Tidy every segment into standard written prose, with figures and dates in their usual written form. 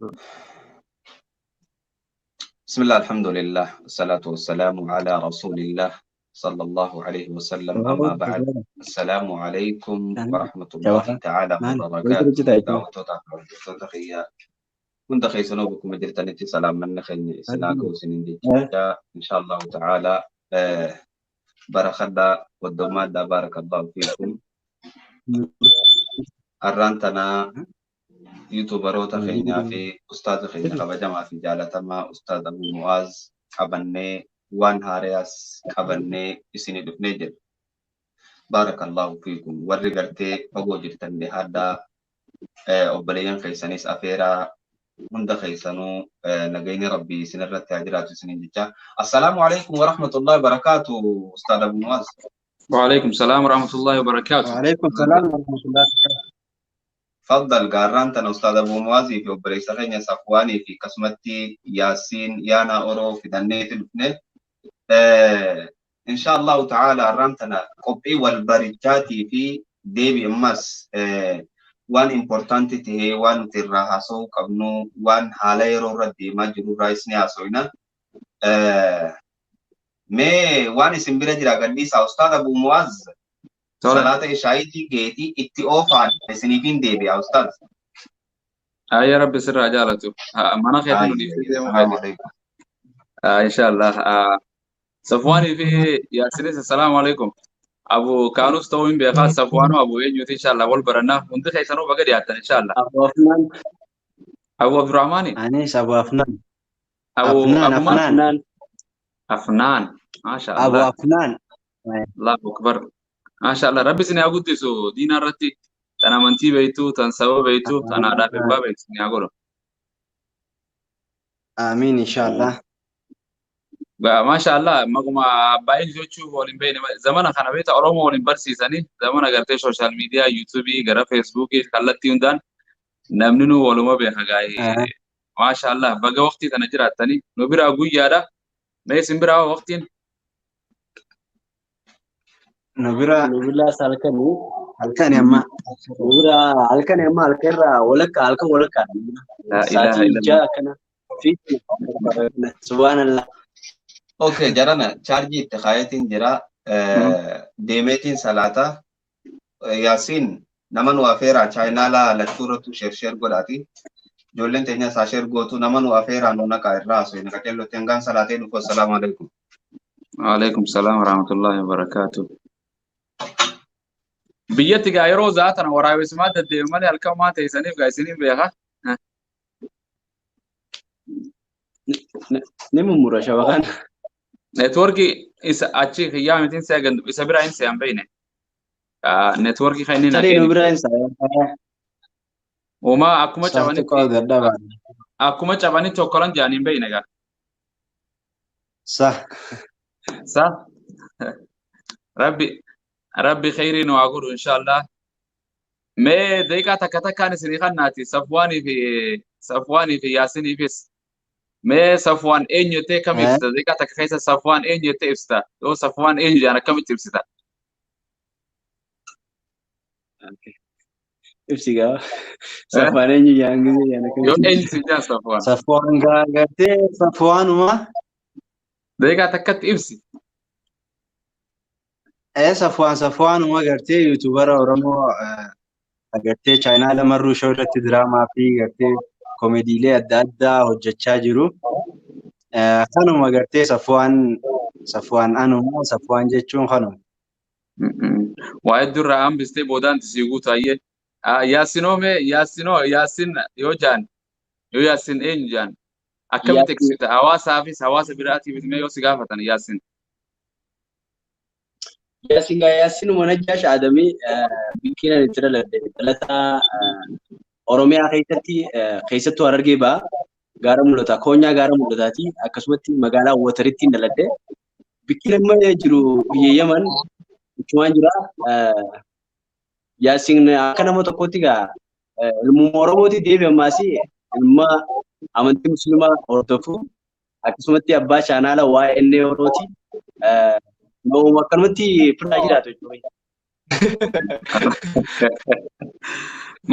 بسم الله، الحمد لله، والصلاة والسلام على رسول الله صلى الله عليه وسلم، أما بعد، السلام عليكم ورحمة الله تعالى وبركاته. Daawwattoota fi hordoftoota kiyya hunda keessanuu bakkuma jirtanitti salaamanni keenya isinaa ga'u isiniin jecha, insha Allahu ta'ala barakadhaa waddoomaadhaa, barakallahu fiikum. Har'aan tanaa YouTuberoota keenyaa fi ustaaza keenya kabajamaa fi jaalatamaa Ustaaz Abu Mu'aaz qabannee, waan haarayaas qabannee isinii dhufnee jirra. Barakallahu fiikum. Warri gartee fagoo jirtan dhihaadhaa, obboleeyyan keessanis afeeraa, hunda keessanuu nageenyi Rabbii isin irratti haa jiraatu isiniin jecha. Assalaamu alaikum wa rahmatullahi wa barakaatu, Ustaaz Abu Mu'aaz. وعليكم السلام ورحمة الله وبركاته. وعليكم السلام ورحمة الله. Faddal gaarraan tana Ustaaz Abu Mu'aazii fi obboleessa keenya Safwaanii fi akkasumatti Yaasiin Yaanaa Oroo fidanneeti dhufne. Insha Allahu ta'ala har'aan tana qophii wal barichaatii fi deebi ammas waan important tahee, waan nuti irraa haasa'uu qabnu, waan haala yeroo irra deemaa jiru irraa isni haasofna. Mee waan isin bira jira gadhiisaa, Ustaaz Abu Mu'aaz. Salaata ishaayitii geetii itti oofaan isiniifin deebi'a, Ustaaz. Ayya, Rabbi sirraa jaalatu. Mana keetiin nu dhiiftee deemuu Salaamu keeti. alaikum. Inshallah. Safwaanii fi Yaasinis, assalaamu alaikum. Abu Kaanus ta'uu hin beekaa, Safwaanuu Abu eenyuti, inshallah wal barannaa, hundi keessanuu baga dhiyaattan inshallah. Abu Afnaan. Abu Abdurrahmaani. Anis Abu Afnaan. Abu Afnaan. Abu maal? Afnaan. Afnaan. Maasha Abu Allah. Afnaan. Allahu akbar. Maasha Allah. Rabbi isin haa guddisu diinaa irratti, tan amantii beektu, tan saba beektu, tan aadaa fi abbaa beektu isin haa godhu. Amiin, inshallah. Maasha Allah, maquma abbaa jechuuf waliin beekne, zamana kana beekta, Oromoo waliin barsiisanii, zamana gartee social media, YouTubeii gara Facebookii, kallattii hundaan namni nu waluma beeka gaa'ee. Maasha Allah, baga waqtii kana jiraattanii. Nu biraa guyyaadha. Mee isin biraa hoo waqtiin? Nu bira Nu biraa halkanii. Halkani amma. Nu bira halkanii amma halkan irraa walakkaa, halkan walakkaadha. La ilaha Sa'aatii illallah. 6 akkana. Fi subhaanallah. Okay, jarana chaarjii itti kaayatiin jira. Deemeetiin salaata. Yaasiin, nama nu afeeraa, channela lachuu irrattuu share share godhaati. Ijoolleen teenya isaa share gootu, nama nu afeeraa, nu naqaa irraa haasoo naqa qeellotti hangaan salaatee dhufu. Assalaamu alaikum. Waalaikum salaam warahmatullahi wabarakatuh. Biyyatti gaa yeroo za'a tana waraabessumaa deddeebi malee halkan maa teessaniif gaa isiniin beeka. Ni mummura shabakaan. Networkii isa achi kiyyaa mitiin si'a gandu isa biraa hin se'an beekne. Networkii kan inni Tarii nu naqeen bira hin sa'a. Uumaa akkuma Saaftu cabanitti qaba dadhabaa. Akkuma cabanitti okkolan jedhanii hin beekne gaa. Sa. Sa Rabbi khayrii nu haa godhu inshallah. Mee daqiiqaa takka takkaan isinii kannaati, Safwaanii fi Yaasiniifis. Mee Safwaan eenyu jettee kam ibsita? Daqiiqaa takka keessa Safwaan eenyu jettee ibsita? Yoo Safwaan eenyu jedhan akkamitti ibsita? Ibsi gaa. Safwaan eenyu jaan gisee jaan Yoo akkamitti? eenyu si jedhan Safwaan? Safwaan gaa gartee Safwaanuma. Daqiiqaa takkatti ibsi. Safwaan Safwaanuma gartee YouTubera Oromoo gartee channela Marruu Show irratti diraamaa fi gartee koomediilee adda addaa hojjechaa jiru. Kanuma gartee Safwaan Safwaan anuma, Safwaan jechuun kanuma. Waa hedduu irraa hambistee boodaan sii guutaayyee. Yaasinoo, mee Yaasinoo, Yaasin yoo jaan, yoo Yaasin eenyu jaan akkamitti ibsita? Hawaasaafis hawaasa biraatiifis mee yoo si gaafatan Yaasin? Yaasin gaa Yaasinuma Najjaash Adamii bikkiin ani itti dhaladhe dhalataa Oromiyaa keessatti, keessattuu Harargee ba'a. Gaara Mul'ataa, Koonyaa Gaara Mul'ataati. Akkasumatti magaalaa Wataritti dhaladhe. Bikkiin amma jiru biyya Yaman achumaan jira. Yaasin akka nama tokkotti gaa ilmuma Oromooti, deebi ammaas ilma amantii Musliimaa hordofu, akkasumatti abbaa channela waa'ee inni Oromooti. Nama akkanumatti firaa jiraatu jechuudha.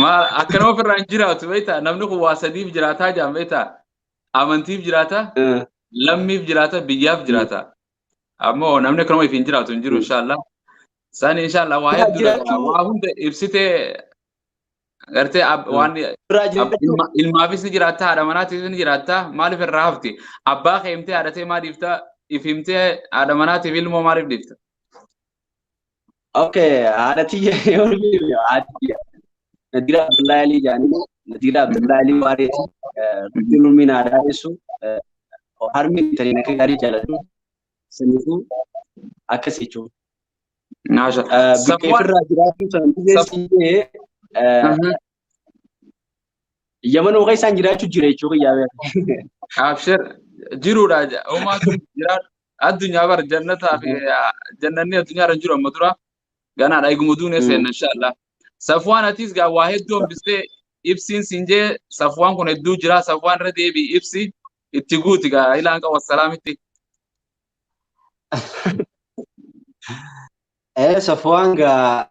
Maal akkanuma ofirraa hin jiraatu beektaa namni kun waa sadiif jiraataa jaan beektaa amantiif jiraata lammiif jiraata biyyaaf jiraata. Ammoo namni akkanuma ifiin jiraatu hin jiru inshaallah. Sani inshaallah waa hedduu waa hunda ibsitee gartee waan ilmaafis ni jiraatta haadha manaatiifis ni jiraatta maaliif irraa hafti abbaa kee himtee haadhatee maa dhiifta if himtee haadha manaatiif ilmoo maaliif dhiifta? Okay, haadha tiyya yoo haadha tiyya Nadira Abdullahi Ali jedhanii Nadira Abdullahi Ali Waareeti Rabbiin umriin haa dheeressu harmi taniin akka gaarii jaalladhu saniifuu akkas jechuudha. Naasha. Bakka ofirraa jiraachuu sana dhiyeessee Yamanuu keessaan jiraachuu jira jechuudha yaa. Abshir jiruudha uumaatu jiraadhu addunyaa bar jannataa fi jannanni addunyaa irra jiru amma dura ganaadha eeguma duunee seenna inshaallah. Safwaan atis gaa waa hedduu hambistee ibsiin siin jee safwaan kun hedduu jira safwaan irra deebii ibsi itti guuti gaa ilaan qabu wassalaamitti. Safwaan gaa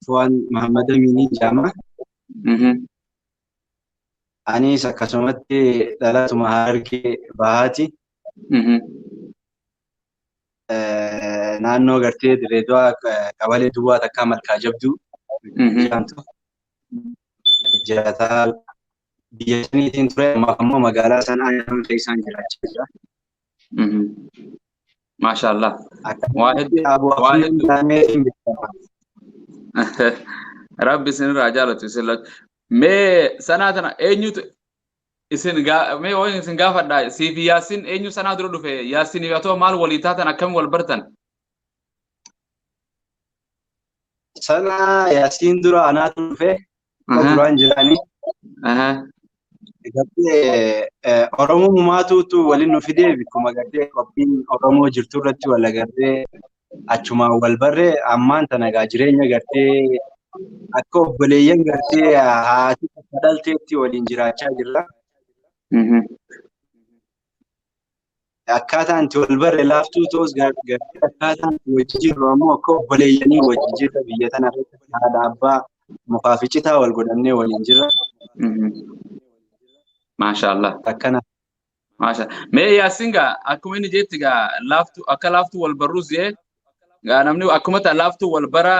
Safwaan Muhammad Aminii jedhama. Anis akkasumatti dhalatuma Harargee Bahaati. Naannoo gartee Dirreedawaa qabalee duwwaa takkaa malkaa jabduu jedhamtu jiraataa biyya saniitiin ture ammaaf ammoo magaalaa sanaa yeroo keessaan jiraachaa jira. Maashaallah. Waa hedduu. Waa hedduu. Rabbi isinirraa jaalatu isin lachu. Mee sanaa tana eenyutu isin mee waan isin gaafadha siif Yaasin eenyu sanaa dura dhufe Yaasin fi atoo maal walii taatan akkam wal bartan? Sanaa Yaasiin dura anaatu dhufe duraan jiraanii. Gartee Oromoo mumaatuutu waliin nu fidee bikkuma gartee qophiin Oromoo jirtu irratti wal agarree achumaan wal barree ammaan tana gaa jireenya gartee akka obboleeyyan gartee haati takka dhalteetti waliin jiraachaa jirra. Akkaataan itti wal barre laaftuu ta'us gartee akkaataan itti wajji jirru ammoo akka obboleeyyanii wajji jirra biyya tana irratti haadha abbaa mukaa fi citaa wal godhannee waliin jirra. Maashaallah. Akkana. Maasha. Mee Yaasin gaa akkuma inni jetti gaa laaftuu akka laaftuu wal barruus jee gaa namni akkuma ta'a laaftuu wal bara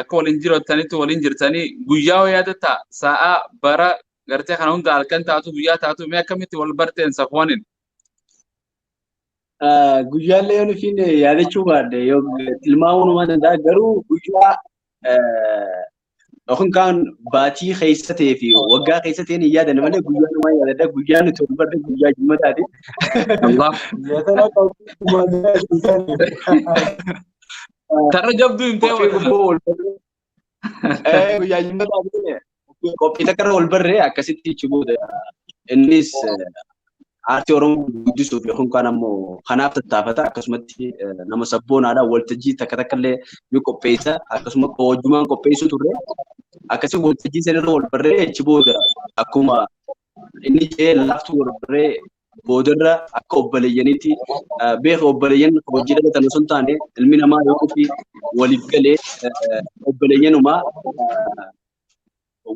akka waliin jiraatanitti waliin jirtanii guyyaa hoo yaadatta sa'a bara gartee kana hunda halkan taatu guyyaa taatu mee akkamitti wal barteen Safwaanin? Guyyaallee yoo nufiin yaadachuu baadde yoo tilmaamuu nama danda'a garuu guyyaa yookiin kaan baatii keessa ta'ee fi waggaa keessa ta'een hin yaadanne malee guyyaa namaa yaadadha. Guyyaa nuti wal barre guyyaa jimma taate. Tarra jabduu himtee Qophii gubboo wal barre. Guyyaa jimma taate qophii takka irra wal barre akkasitti achi booda innis aartii Oromoo guddisuuf yookiin kaan ammoo kanaaf tattaafata akkasumatti nama sabboonaadha waltajjii takka takka illee ni qopheessa akkasuma wajjumaan qopheessuu turre akkasii waltajjii sanirra wal barree achi booda akkuma inni jee laaftuu wal barree boodarra akka obboleeyyaniitti beeka obboleeyyan hojii dhalatan osoo hin taane ilmi namaa yoo ofii waliif galee obboleeyyanumaa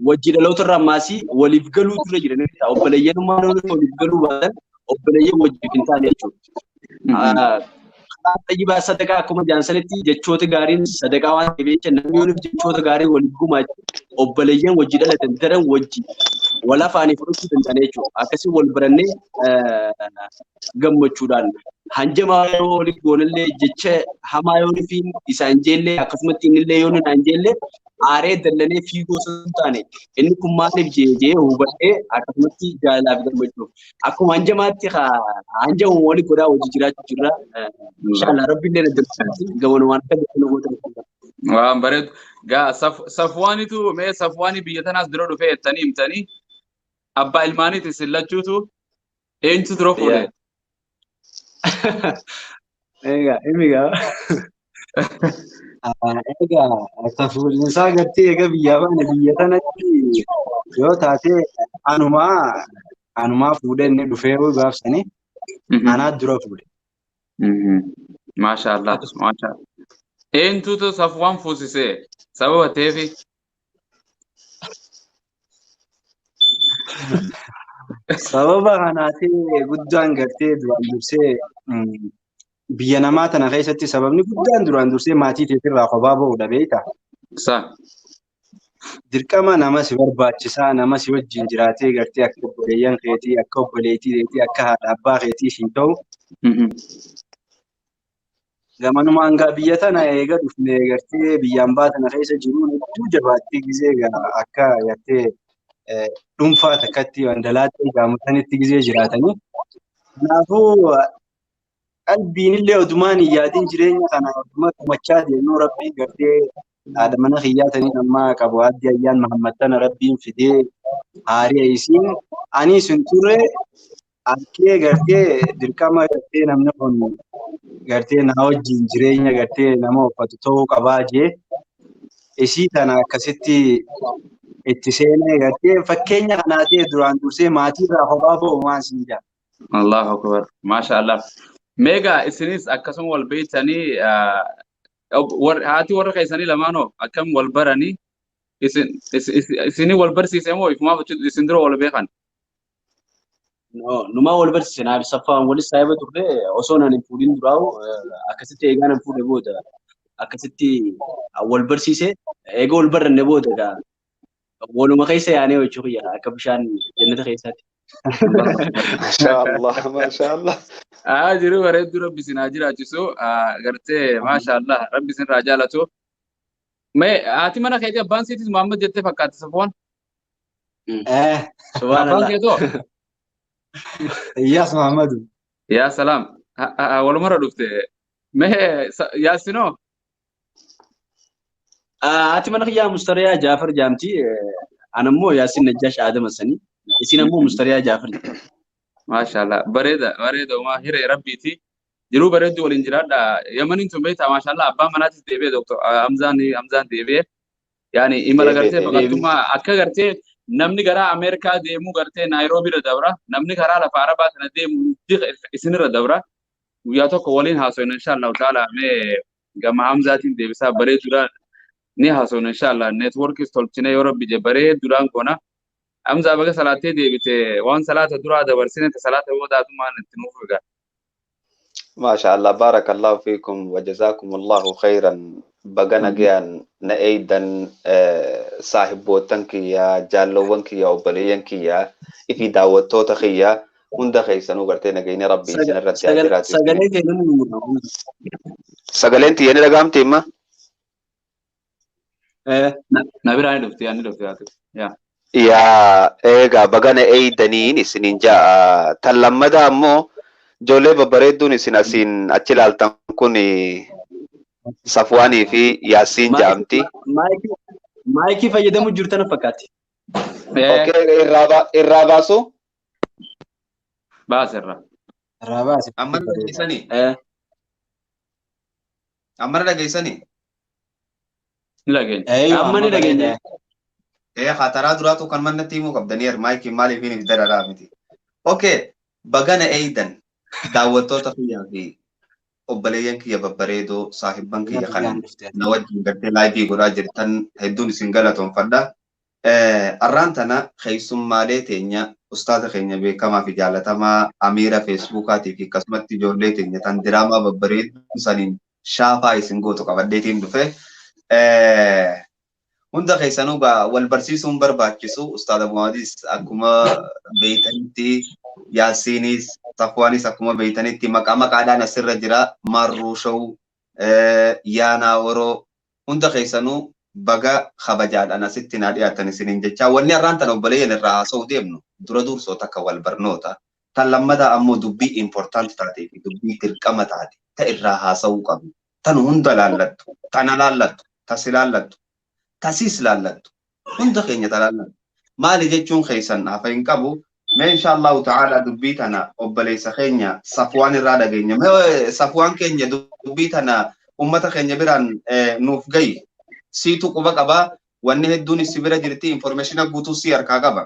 wajji dhaloota irraa maasii waliif galuu dura jiran obboleeyyanummaa waliif galuu baatan obboleeyyan wajjiif hin taane jechuudha. Karaa xayyibaa sadaqaa akkuma jaansanitti jechoota gaariin sadaqaa waan ta'eef jecha namni yoo jechoota gaarii waliif gumaache obboleeyyan wajji dhalatan daran wajji wal afaanii fudhachuu danda'an jechuudha. Akkasii wal barannee gammachuudhaan hanjamaa yoo waliif goonellee jecha hamaa yoo nufiin isaan jeellee akkasumatti innillee yoo naan jeellee aaree dallanee fiigoo osoo hin taane inni kun maaliif jee hubadhee akkasumatti jaalalaaf gammachuuf akkuma hanjamaatti hanjamu wali godhaa hojii jiraachuu jirra. Inshallah rabbi illee na danda'u gamanumaan akka jedhu goota. Waan bareedu. Gaa Safwaanitu mee Safwaanii biyya tanaas dura dhufee jettanii himtanii abbaa ilmaaniiti isin lachuutu eenyutu dura fuudhe? Egaa inni gaa. Egaa akka fuudhinsaa gartee egaa biyyaa baane biyya tanatti yoo taate anumaa fuudhee inni dhufee gaafsanii anaa dura fuudhe. Maashaallah maashaallah. Eenyutu Safwaan fuusisee? Sababa ta'eefi. Sababa kanaatee guddaan gartee duraan dursee biyya namaa tana keessatti sababni guddaan duraan dursee maatii teetirraa kophaa ba'uudha beektaa? Dirqama nama si barbaachisaa nama si wajjin jiraatee gartee akka obboleeyyan keetii akka obboleettii keetii akka haadha abbaa keetii siin ta'u. Gamanumaan gaa biyya tana eega dhufne gartee biyyaan baa tana keessa jiruun hedduu jabaattee gizee akka gartee dhuunfaa takkatti wandalaatti gaamotanitti gizee jiraatanii. Kanaafuu qalbiin illee odumaan hin yaadin jireenya kana oduma tumachaa deemnuu rabbiin gartee haadha mana kiyyaatanii ammaa qabu addi ayyaan Mahammad tana rabbiin fidee haari'a isiin ani isin ture arkee gartee dirqama gartee namni kun gartee na wajjin jireenya gartee nama uffatu ta'uu qabaa jee isii tana akkasitti itti seenee gartee fakkeenya kanaa ta'e duraan dursee maatiirraa kophaa ba'u waan siin jedha. Allahu akbar. Maasha Allah. Meegaa isinis akkasuma wal beektanii haati warra keessanii lamaanoo akkam wal baranii isinii wal barsiise moo ifumaaf isin dura wal beekan? Numaa wal barsiise naaf saffaan walis saayiba turre osoo naan hin fuudhin duraa'u akkasitti eegaa nan fuudhe booda akkasitti wal barsiise eega wal baranne booda waluma keessa yaanee jechuu kiyya akka bishaan jannata keessaatti. Maashaallah maashaallah. Jiru bareedduu rabbi isin haa jiraachisu gartee maashaallah rabbi isin irraa jaalatu. Mee haati mana keetii abbaan siitis Muhammad jettee fakkaatti Safuwaan? Abbaan keetoo? Iyyaas Muhammadu. Yaa salaam. Walumarra dhufte. Mee Yaasinoo? Haati mana kiyyaa Mustariyaa Jaafar jaamti. Anammoo Yaasin Najjaash Aadama sanii. Isin ammoo Mustariyaa Jaafar. Maashaallah. Bareeda bareeda uumaa hiree rabbiiti. Jiruu bareedduu waliin jiraadha. Yamaniin tun beektaa maashaallah abbaan manaatis deebi'e Dr. Hamzaan deebi'e. Yaani imala gartee baqattummaa akka gartee namni gara Ameerikaa deemu gartee Naayiroobii irra dabra. Namni karaa lafa Arabaa sana deemu isinirra dabra. Guyyaa tokko waliin haasofna inshaallah ta'ala mee gama Hamzaatiin deebisaa bareeduudhaan ni haasofna inshaallah. Neetwoorkis tolchine yoo rabbi je bareeduudhaan goona. Hamzaa baga salaattee deebite waan salaata duraa dabarsine salaata boodaatumaan itti nuuf egaa. Maashaallah barakallahu fiikum wa jazakumullahu khairan baga nagayaan na eeydan saahibboottan kiyya jaallowwan kiyya obboleeyyan kiyya ifi daawwattoota kiyya hunda keessanuu gartee nagayni rabbii isin irratti haa jiraatu. Sagalee keenya mul'atu. Sagaleen tiyya ni dhagahamti imma? Na biraa ni dhufti ni dhufti haati. Yaa. Yaa eegaa baga na eeydaniin isiniin ja'a. Tan lammadaa ammoo ijoollee babbareedduun isin asiin achi ilaaltan kun Safwaanii fi Yaasiin jaamti. Maayikii fayyadamuu jirtan fakkaatti. Irraa baasu? Baas irraa. Irraa baase. Amma dhageessanii? Amma dhageessanii? Ni dhageenya. Amma ni dhageenya. Hataraa duraatu kan mannatti himuu qabdanii maayikiin maaliif hin dararaa miti. Okay, bagana eeydan daawwattoota kiyyaa fi obboleeyyan kiyya babbareedoo saahibban kiyya kan na wajjin gartee laayivii godhaa jirtan hedduun isin galatoonfadha. Arraan tana keessummaalee teenya ustaaza keenya beekamaa fi jaalatamaa amiira feesbuukaatii fi akkasumatti ijoollee teenya tan diraamaa babbareedduu saniin shaafaa isin gootu qabadheetiin dhufe. Hunda keessanuu wal barsiisuun barbaachisu ustaaza Muhammadiis akkuma beeytanitti Yaasiinis Safwaanis akkuma beeytanitti maqaa maqaadhaan asirra jira Marruu Show Yaanaa Oroo hunda keessanuu baga kabajaadhaan asitti naa dhiyaatan isiniin jecha wanni har'aan tan obboleeyyan irraa haasa'uu deemnu dura dursoo takka wal barnoota tan lammataa ammoo dubbii important taatee fi dubbii dirqama taate ta irraa haasa'uu qabnu tan hunda laallattu tana laallattu tasi laallattu tasiis laallattu hunda keenya ta laallattu maali jechuun keessan hafa hin qabu mee inshaallahu ta'ala dubbii tana obboleessa keenya Safwaan irraa dhageenya mee Safwaan keenya dubbii tana ummata keenya biraan nuuf gahi siitu quba qaba wanni hedduun si bira jirti information guutuu si harkaa qaba.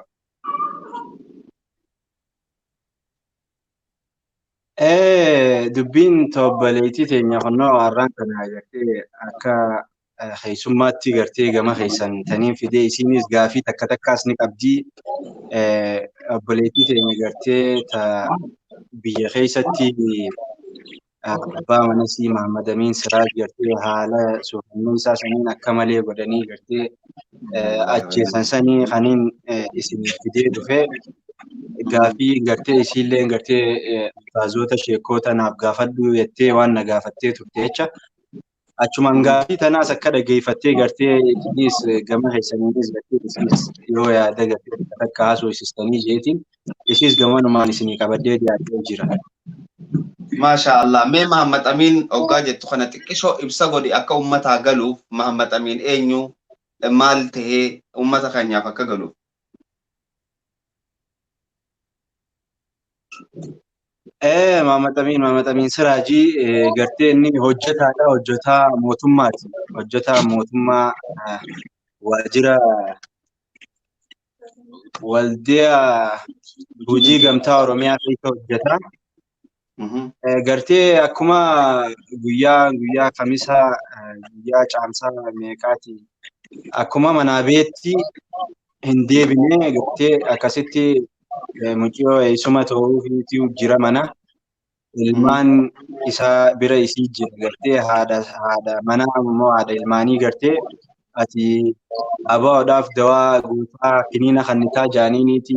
Dubbiin obboleettii teenya kunnoo har'aan kana agartee akka Keessummaatti gartee gama keessan taniin fidee isinis gaafii takka takkaas ni qabdii. Obboleettii teenya gartee ta biyya keessatti abbaa manasii Mahammad Amiin Siraaj gartee haala suufannoo isaa saniin akka malee godhanii gartee ajjeesan sanii kaniin isin fidee dhufee gaafii gartee isiillee gartee baazoota sheekkoota naaf gaafadhu jettee waan na gaafattee turte jecha. Achumaan gaafii tanaas akka dhaggeeffattee gartee isinis gama keessaniinis gartee isinis yoo yaada gartee takka haasofsiistanii jeetiin isinis gamanumaan isinii qabadhee dhiyaatee jira. Maasha Allah. Mee Mahammad Amiin hoggaa jettu kana xiqqishoo ibsa godhi akka uummataa galuuf Mahammad Amiin eenyu maal tahee uummata keenyaaf akka galuuf. Mahammad Amiin Siraajii gartee inni hojjetaadha. Hojjetaa mootummaati. Hojjetaa mootummaa waajjira waldiyaa hojii gamtaa Oromiyaa keessa hojjeta. Gartee akkuma guyyaa kamisaa guyyaa caamsaa meeqaati akkuma manaa beetti hin deebine gartee akkasitti mucayyoo eessuma ta'uufiitu jira mana. Ilmaan isaa bira isii jira gartee haadha manaa immoo haadha ilmaanii gartee ati abaa'oodhaaf dawaa guutaa kiniina kannitaa jaaniiniiti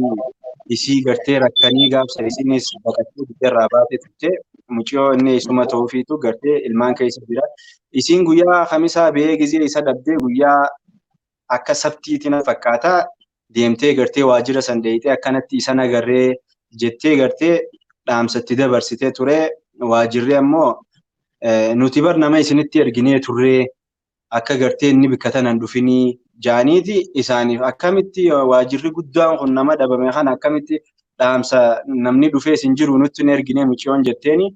isii gartee rakkanii gaafsa isinis baqattee biyyarraa baatee turte mucayyoo inni eessuma ta'uufiitu gartee ilmaan keessa jira. Isiin guyyaa kamisaa ba'ee gizee isa dhabdee guyyaa akka sabtiitti na fakkaata deemtee gartee waajjira san deeyitee akkanatti isa nagarree jettee gartee dhaamsatti dabarsitee ture. Waajjirri ammoo nuti bar nama isinitti erginee turree akka gartee inni bikka tanan dhufinii jaaniiti isaaniif akkamitti waajjirri guddaan kun nama dhabame kana akkamitti dhaamsa namni dhufee isin jiru nutti hin erginee mucayyoon jetteeni.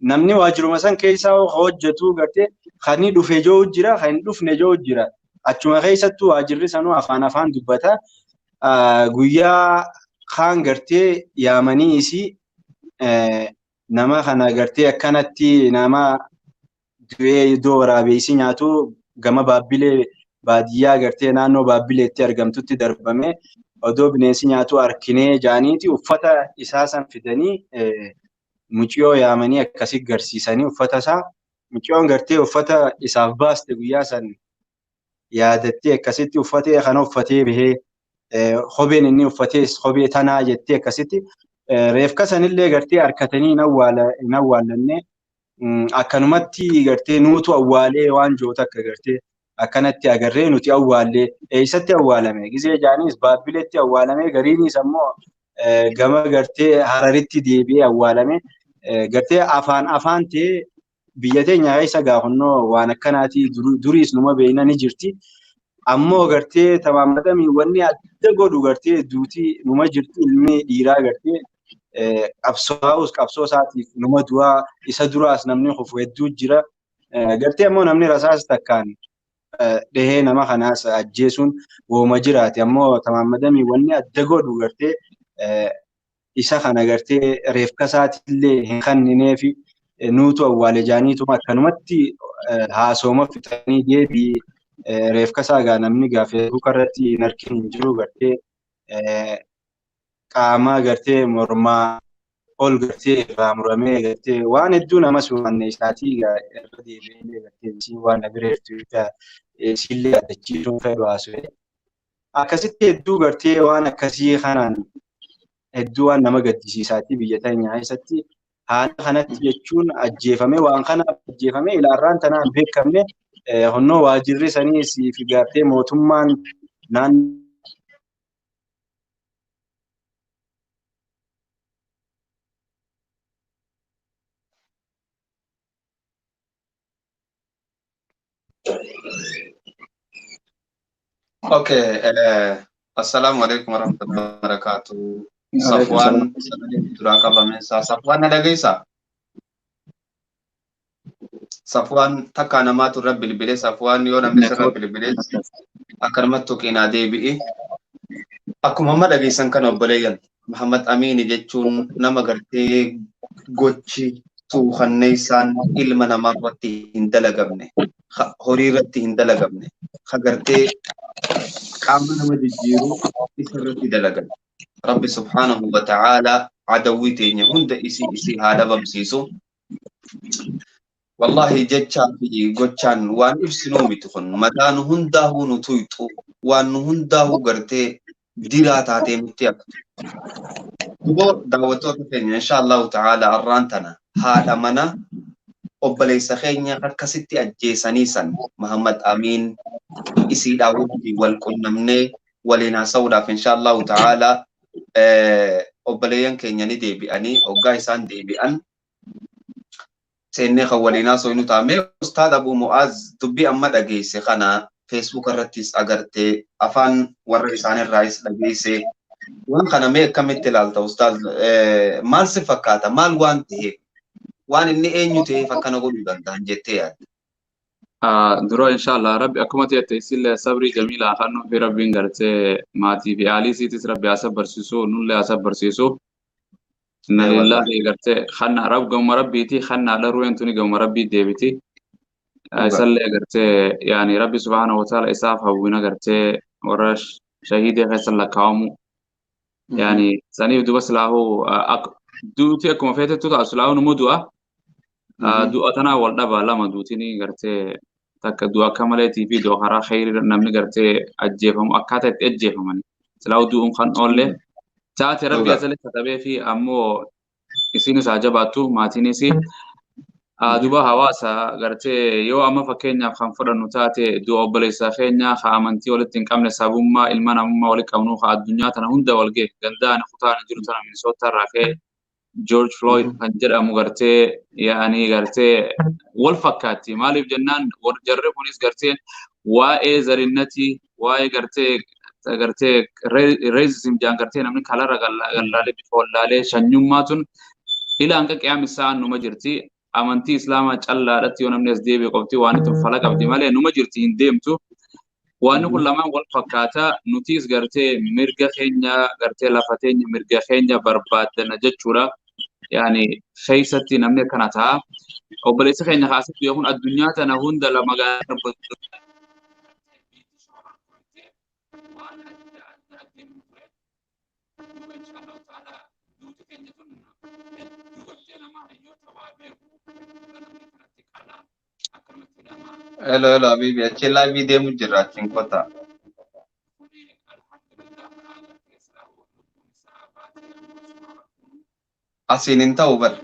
Namni waajjiruma san keessaa hojjetu gartee kan inni dhufe joo jira kan hin dhufne joo jira. Achuma keessattuu waajjirri sanuu afaan afaan dubbata. Guyyaa kaan gartee yaamanii isii nama kana gartee akkanatti nama du'ee iddoo waraabessi nyaatu gama Baabbilee baadiyyaa gartee naannoo Baabbileetti argamtutti darbame odoo bineensi nyaatu arkinee jaaniiti uffata isaa san fidanii mucayyoo yaamanii akkasii garsiisanii uffata isaa mucayyoon gartee uffata isaaf baaste guyyaa san yaadattee akkasitti uffatee kana uffatee bahee kopheen inni uffatees kophee tanaa jettee akkasitti reefka sanillee gartee harkatanii hin awwaallanne akkanumatti gartee nuutu awwaalee waan jiru akka gartee akkanatti agarree nuti awwaallee eessatti awwaalame gizee jaanis Baabbileetti awwaalame gariinis ammoo gama gartee Hararitti deebi'ee awwaalame gartee afaan afaan ta'ee biyya teenya keessa gaafannoo waan akkanaati duriis numa beeyna ni jirti. Ammoo gartee tamaamadamii wanni adda godhu gartee duutii numa jirti ilmi dhiiraa gartee qabsaa'us qabsoo isaatiif numa du'aa isa duraas namni kufu hedduu jira. Gartee ammoo namni rasaas takkaan dhahee nama kanaas ajjeesuun wooma jiraate ammoo tamaamadamii wanni adda godhu gartee isa kana gartee reefka isaatillee hin kennineefi nuutu awwaale jaaniituma akkanumatti haasooma fixanii deebii reefka isaa gaa namni gaa feesbuuka irratti hin argin hin jiru gartee qaama gartee mormaa ol gartee irraa muramee gartee waan hedduu nama suufanne isaatii gaa irra deebi'ee gartee isiin waan na bireertu isiillee yaadachiisuun fedhu haasawee. Akkasitti hedduu gartee waan akkasii kanaan hedduu waan nama gaddisiisaatii biyya teenya keessatti haala kanatti jechuun ajjeefame waan kanaaf ajjeefame ilaarraan tanaan hin beekamne honnoo waajjirri saniis fi gartee mootummaan naannoo Okay, assalamu alaikum warahmatullahi wabarakatuh. Safwaan sagalee duraa qabame isaa Safwaan na dhageessaa? Safwaan takka namaatu irra bilbilee Safwaan yoo namni sirra bilbilee akkanumatti tuqinaa deebi'i. Akkuma amma dhageessan kana obboleeyyan Mahammad Amiini jechuun nama gartee gochi suukanneessaan ilma namaa irratti hin dalagamne. Horii irratti hin dalagamne. Gartee qaama nama jijjiiru isa irratti dalagan. Rabbi subhaanahu wa ta'ala adawwii teenya hunda isii haa dhabamsiisu. Wallahi jechaa fi gochaan waan ibsinuu miti kun mataa nu hundaahuu nu tuyxu waan nu hundaahuu gartee diraa taatee nutti haftu. Duboo daawwattoota keenya insha Allahu ta'ala arraan tana haadha mana obboleessa keenya akkasitti ajjeesanii san Muhammad Amiin isiidhaa wajjin wal qunnamnee waliin haasa'uudhaaf insha Allahu ta'ala obboleeyyan keenya ni deebi'anii hoggaa isaan deebi'an seennee kan waliin haasofnu ta'a. Ustaad Abu Mu'aaz dubbii amma dhageesse kana Facebook irrattis agartee afaan warra isaanirraayis dhageesse waan kana mee akkamitti ilaalta Ustaaz? Maal si fakkaata? Maal waan ta'eef? Waan inni eenyu ta'eef akkana godhuu danda'an jettee yaadda? Dura inshallah rabbi akkuma ta'e isillee sabrii jamiilaa kan nuuf rabbiin gartee maatii fi aalii isiitis rabbi haa sabbarsiisu nullee haa sabbarsiisu. Inna lillahi gartee kanna rab gamma rabbiiti kanna dharuu entuni gamma rabbii deebiti. Isallee gartee yaani rabbi subhaanahu wa ta'ala isaaf hawwina gartee warra shahiidee keessa lakkaa'amu. Yaani saniif duba silaahuu duuti akkuma feetettu ta'a silaahuu numa du'a. Du'a tanaa wal dhaba lama duutini gartee takka du'a akka maleetii fi du'a karaa khayrii namni gartee ajjeefamu akkaataa itti ajjeefaman. Silaahuu du'uun kan oolle taate rabbi asalee katabee fi ammoo isinis haa jabaattu maatiinis duba hawaasa gartee yoo amma fakkeenyaaf kan fudhannu taate du'a obboleessa keenya haa amantii walitti hin qabne sabummaa ilma namummaa walitti qabnu haa addunyaa tana hunda wal ga'e gandaan kutaan jiru tana Minnesota irraa ka'e George Floyd kan jedhamu gartee yaani gartee wal fakkaatti maaliif jennaan jarri kunis gartee waa'ee zarinnatii waa'ee gartee racism jaan gartee namni kalara gallaalee bifa wallaalee shanyummaa tun ila hanga qiyaamisaa numa jirti. Amantii islaamaa callaadhatti yoo namni as deebi'e qofti waan itti fala qabdi malee numa jirti hin deemtu. Waan kun lamaan wal fakkaata nutis gartee mirga keenya gartee lafa teenya mirga keenya barbaaddanna jechuudha. Yaani keessatti namni akkana ta'a. Obboleessa keenya kaasatti yoo kun addunyaa tana hunda lama Hello, hello, Habibi. Achi live deemu jirra achiin kottaa. Asiin hin ta'u bar.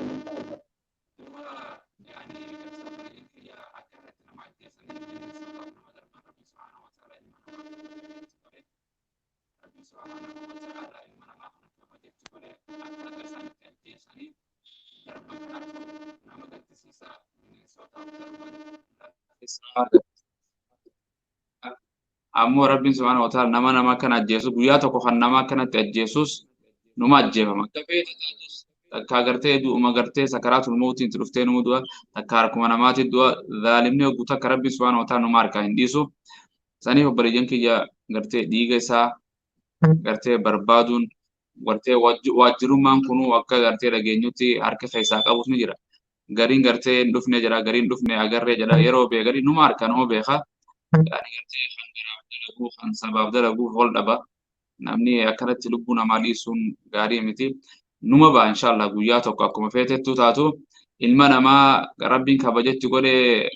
Ammoo rabbiin subhaanahu wa ta'ala nama nama kana ajjeesu guyyaa tokko kan nama kanatti ajjeesus numa ajjeefama. Takka gartee du'uma gartee sakaraatul mawtiin itti dhuftee numa du'a takka harkuma namaatti du'a zaalimni hogguu takka rabbiin subhaanahu wa ta'ala numa harkaa hin dhiisu. Saniif obboleeyyan kiyya gartee dhiiga isaa gartee barbaaduun gartee waajjirummaan kunuu akka gartee dhageenyutti harka keessaa qabus ni jira. Gariin gartee hin dhufne jedha gariin dhufne agarree jedha yeroo bee gariin numa harka numa beeka. Yaani gartee kan garaaf dalaguu kan sabaaf dalaguu wal dhaba. Namni akkanatti lubbuu namaa dhiisuun gaarii miti. Numa ba'a inshallah guyyaa tokko akkuma feetettu taatu ilma namaa rabbiin kabajetti godhee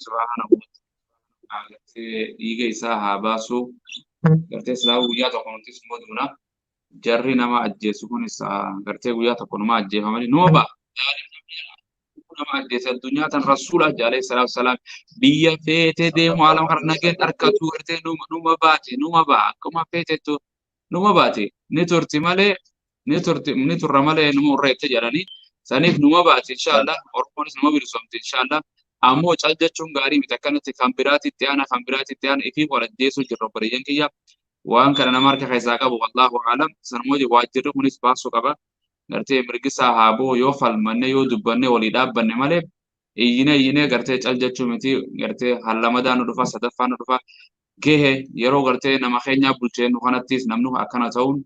subhaanahu wa ta'ala gartee dhiiga isaa haa baasu. Gartee silaa guyyaa tokko nutis immoo duuna jarri nama ajjeesu kunis gartee guyyaa tokko nama ajjeefamanii numa ba'a. Nama ajjeese addunyaa tan rasuula alayhi salaatu salaam biyya feete deemu alama kana nageen harkatu gartee numa baate numa ba'a akkuma feetettu numa baate ni turti malee ni turti ni turra malee numa urreette jedhanii saniif numa baate inshaallah Oromoonis numa bilisoomte inshaallah. Ammoo cal jechuun gaarii miti akkanatti kan biraatti itti aana kan biraatti itti aana ifii wal ajjeesuu jirra obboleeyyan kiyya waan kana nama harka keessaa qabu wallaahu aalam sanuma waajjirri kunis baasuu qaba gartee mirgisaa haa bu'u yoo falmanne yoo dubbanne walii dhaabbanne malee iyyine iyyine gartee cal jechuu miti gartee hallamadaa nu dhufa sadaffaa nu dhufa gehe yeroo gartee nama keenyaa bulcheennu kanattis namni akkana ta'uun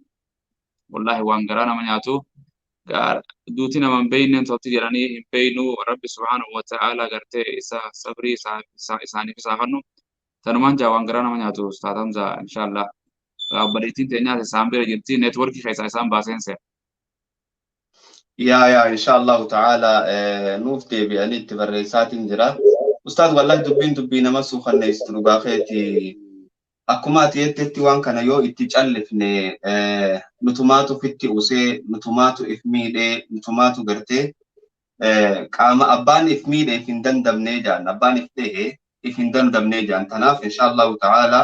wallaahi waan garaa nama nyaatu. Duuti nama hin beekne tolti jedhanii hin beeknu Rabbi subhaanahu wa ta'ala gartee isa sabrii isaaniif isaa kennu. Tanumaan jaa waan garaa nama nyaatu Ustaaz Hamza inshaallah. Obboleettiin teenyaas isaan bira jirti neetworkii keessaa isaan baaseen seera. Yaa yaa inshaallahu ta'ala nuuf deebi'anii itti barreessaatiin jira. Ustaaz wallahi dubbiin dubbii nama suukanneessitu dhugaa keeti. Akkuma ati jettetti waan kana yoo itti callifne nutumaatu ofitti usee nutumaatu if miidhee nutumaatu gartee qaama abbaan if miidhe if hin dandamnee jaan abbaan if dhehe if hin dandamnee jaan tanaaf inshaallahu ta'ala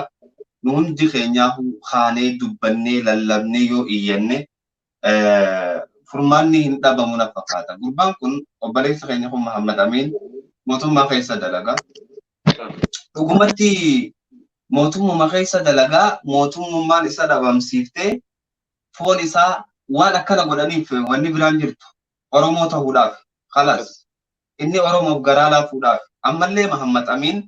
nu hundi keenyaahu kaanee dubbannee lallabnee yoo iyyanne furmaanni hin dhabamu na fakkaata. Gurbaan kun obboleessa keenya kun Muhammad Amiin mootummaa keessa dalaga. Dhugumatti mootummaa keessa dalagaa mootummaan isa dhabamsiiftee foon isaa waan akkana godhaniif wanni biraan jirtu Oromoo ta'uudhaaf khalas inni Oromoof garaa laafuudhaaf ammallee Muhammad Amiin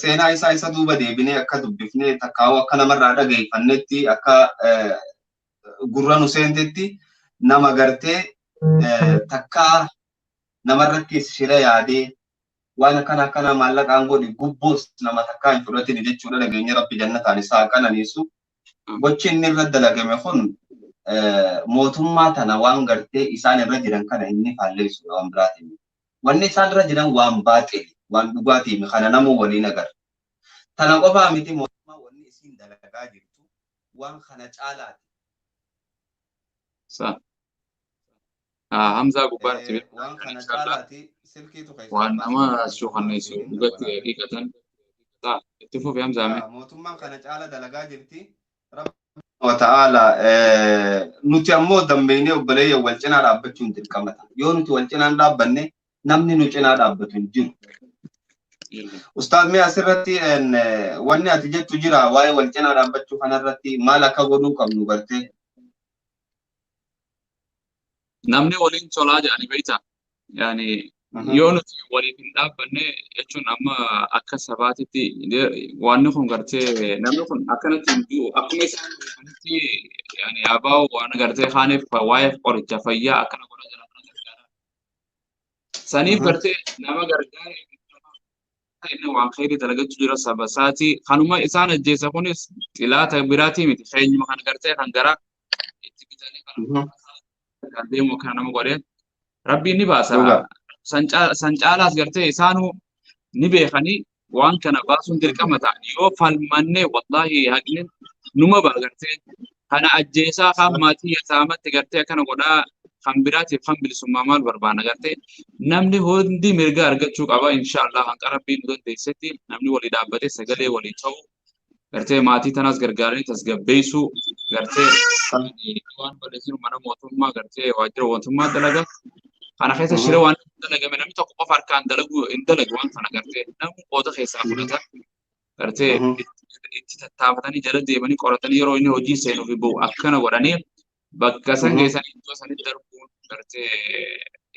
seenaa isaa isa duuba deebinee akka dubbifnee takkaa'uu akka namarraa dhageeffannetti akka gurra nu seentetti nama gartee takkaa namarratti shira yaadee waan akkana akkana maallaqaan godhi gubboos nama takkaa hin fudhatin jechuudha dhageenya Rabbi jannataan isaa qananiisu. Gochi inni irra dalagame kun mootummaa tana waan gartee isaan irra jiran kana inni faalleessu waan biraatiin. Wanni isaan irra jiran waan baaxili, waan dhugaatiin kana namuu waliin agarra. Tana qofaa miti mootummaa wanni isiin dalagaa jirtu waan kana caalaati. Hamzaa gubbaan itti Waan kana caalaati silkiitu keessa. Waan nama suukanneessu dhugatti dhiqatan. Itti fufi Hamzaa mee. Mootummaan kana caala dalagaa jirti. Wa ta'ala nuti ammoo dambeynee obboleeyyan wal cinaa dhaabbachuun dirqama ta'a. Yoo nuti wal cinaan dhaabbanne namni nu cinaa dhaabbatu hin jiru. Ustaaz mee asirratti wanni ati jettu jira waa'ee wal cinaa dhaabbachuu kanarratti maal akka godhuu qabnu gartee? Namni waliin tolaa jedhanii beektaa? Yaani yoo nuti waliif hin dhaabbanne jechuun amma akka sabaatitti wanni kun gartee namni kun akkanatti hin du'u akkuma isaan beekanitti yaani abaa'u waan gartee kaaniif waa'ee qoricha fayyaa akkana godha jira kana gargaara. Saniif gartee nama gargaara inni waan khayrii dalagachuu jira saba isaatii kanuma isaan ajjeesa kunis xilaata biraatii miti keenyuma kan gartee kan gara itti bitanii kan deemu kana nama godhee Rabbiin ni baasa. San caalaas gartee isaanuu ni beekanii waan kana baasuun dirqama ta'a. Yoo falmannee wallaahi haqni numa ba'a gartee kana ajjeesaa kan maatii isaamatti gartee akkana godhaa kan biraatiif kan bilisummaa maal barbaana gartee namni hundi mirga argachuu qaba inshaallah hanqa Rabbiin nu dandeessetti namni walii dhaabbatee sagalee walii ta'u gartee maatii tanaas gargaaranii tasgabbeessuu gartee waan balleessinu mana mootummaa gartee waajjira mootummaa dalaga. Kana keessa shira waan dalagame namni tokko qofa harkaan dalagu hin dalagu waan kana gartee namni qooda keessaa fudhata gartee itti tattaafatanii jala deemanii qoratanii yeroo inni hojii seenuu fi ba'u akkana godhanii bakka san geessanii iddoo sanitti darbuun gartee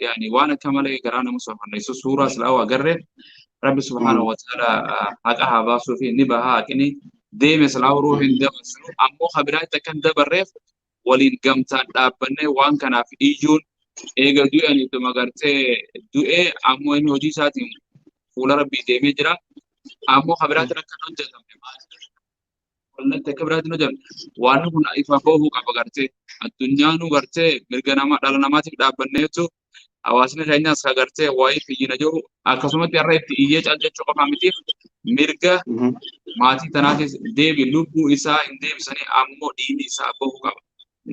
yaani waan akka malee garaa nama sofanneessu suuraa silaa agarree Rabbi subhaanahu wa ta'ala haqa haa baasuu fi ni bahaa haqini deeme silaa ruuhi hin dabarsinu ammoo kabiraatti akka hin dabarreef waliin gamtaan dhaabbannee waan kanaaf iyyuun eega du'an ittuma gartee du'ee ammoo inni hojii isaatiin fuula Rabbii deemee jira. Ammoo kabiraatiin akka hin hojjetamne wallatti akka biraatiin hojjetamne waan kun ifa bahuu qaba gartee addunyaanuu gartee mirga nama dhala namaatiif dhaabbanneetu hawaasni keenyas ka gartee waa'ee fiyyina jiru akkasumatti har'a itti iyyee cal jechuu qofaa mitiif mirga maatii tanaatis deebi lubbuu isaa hin deebisanii ammoo dhiigni isaa bahuu qaba.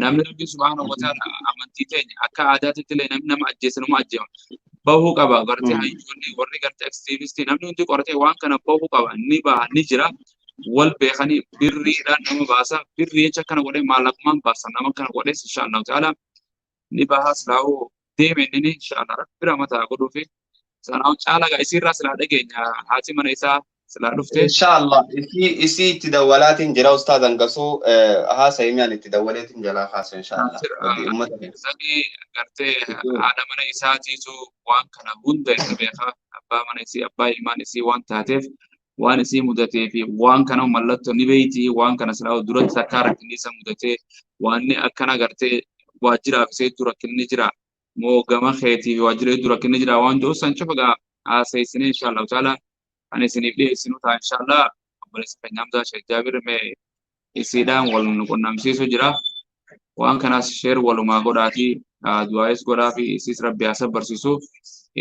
Namni Rabbi subhaanahu wa ta'ala amantii teenya akka aadaatitti illee namni nama ajjeese nama ajjeema. Bahuu qaba gartee hayyoonni warri gartee aktiivistii namni hundi qoratee waan kana bahuu qaba ni baha ni jira. Wal beekanii birriidhaan nama baasa birrii jecha akkana godhee maallaqumaan baasa nama akkana godhees inshaallahu ta'ala ni baha silaa'uu deeme inni inshaallah Rabbi rahmata godhuufi sanaa caalaa gaa isiirraa silaa dhageenya haati mana isaa silaa dhufte. Inshaallah isii itti dawwalaatiin jira ustaaz Hangasuu haasa himyaan itti dawwaleetiin jalaa kaasa inshaallah. Sanii gartee haadha mana isaatiitu waan kana hunda isa beekaa abbaa mana isii abbaa ilmaan isii waan taateef waan isii mudatee fi waan kana mallattoo ni beeyti waan kana silaa duratti takkaa rakkinni isa mudatee waan akkana gartee waajjiraaf isa hedduu rakkinni jira moo gama keetii fi waajjira hedduu rakkinni jira waan jiru san cufa gaa haasa'isine inshallah taala kan isiniif dhiyeessinu ta'a inshallah. Obboleessa keenya Hamzaa Sheekh Jaabir mee isiidhaan wal qunnamsiisu jira. Waan kanaas sheer walumaa godhaatii du'aayis godhaa fi isiis rabbi haa sabbarsiisu.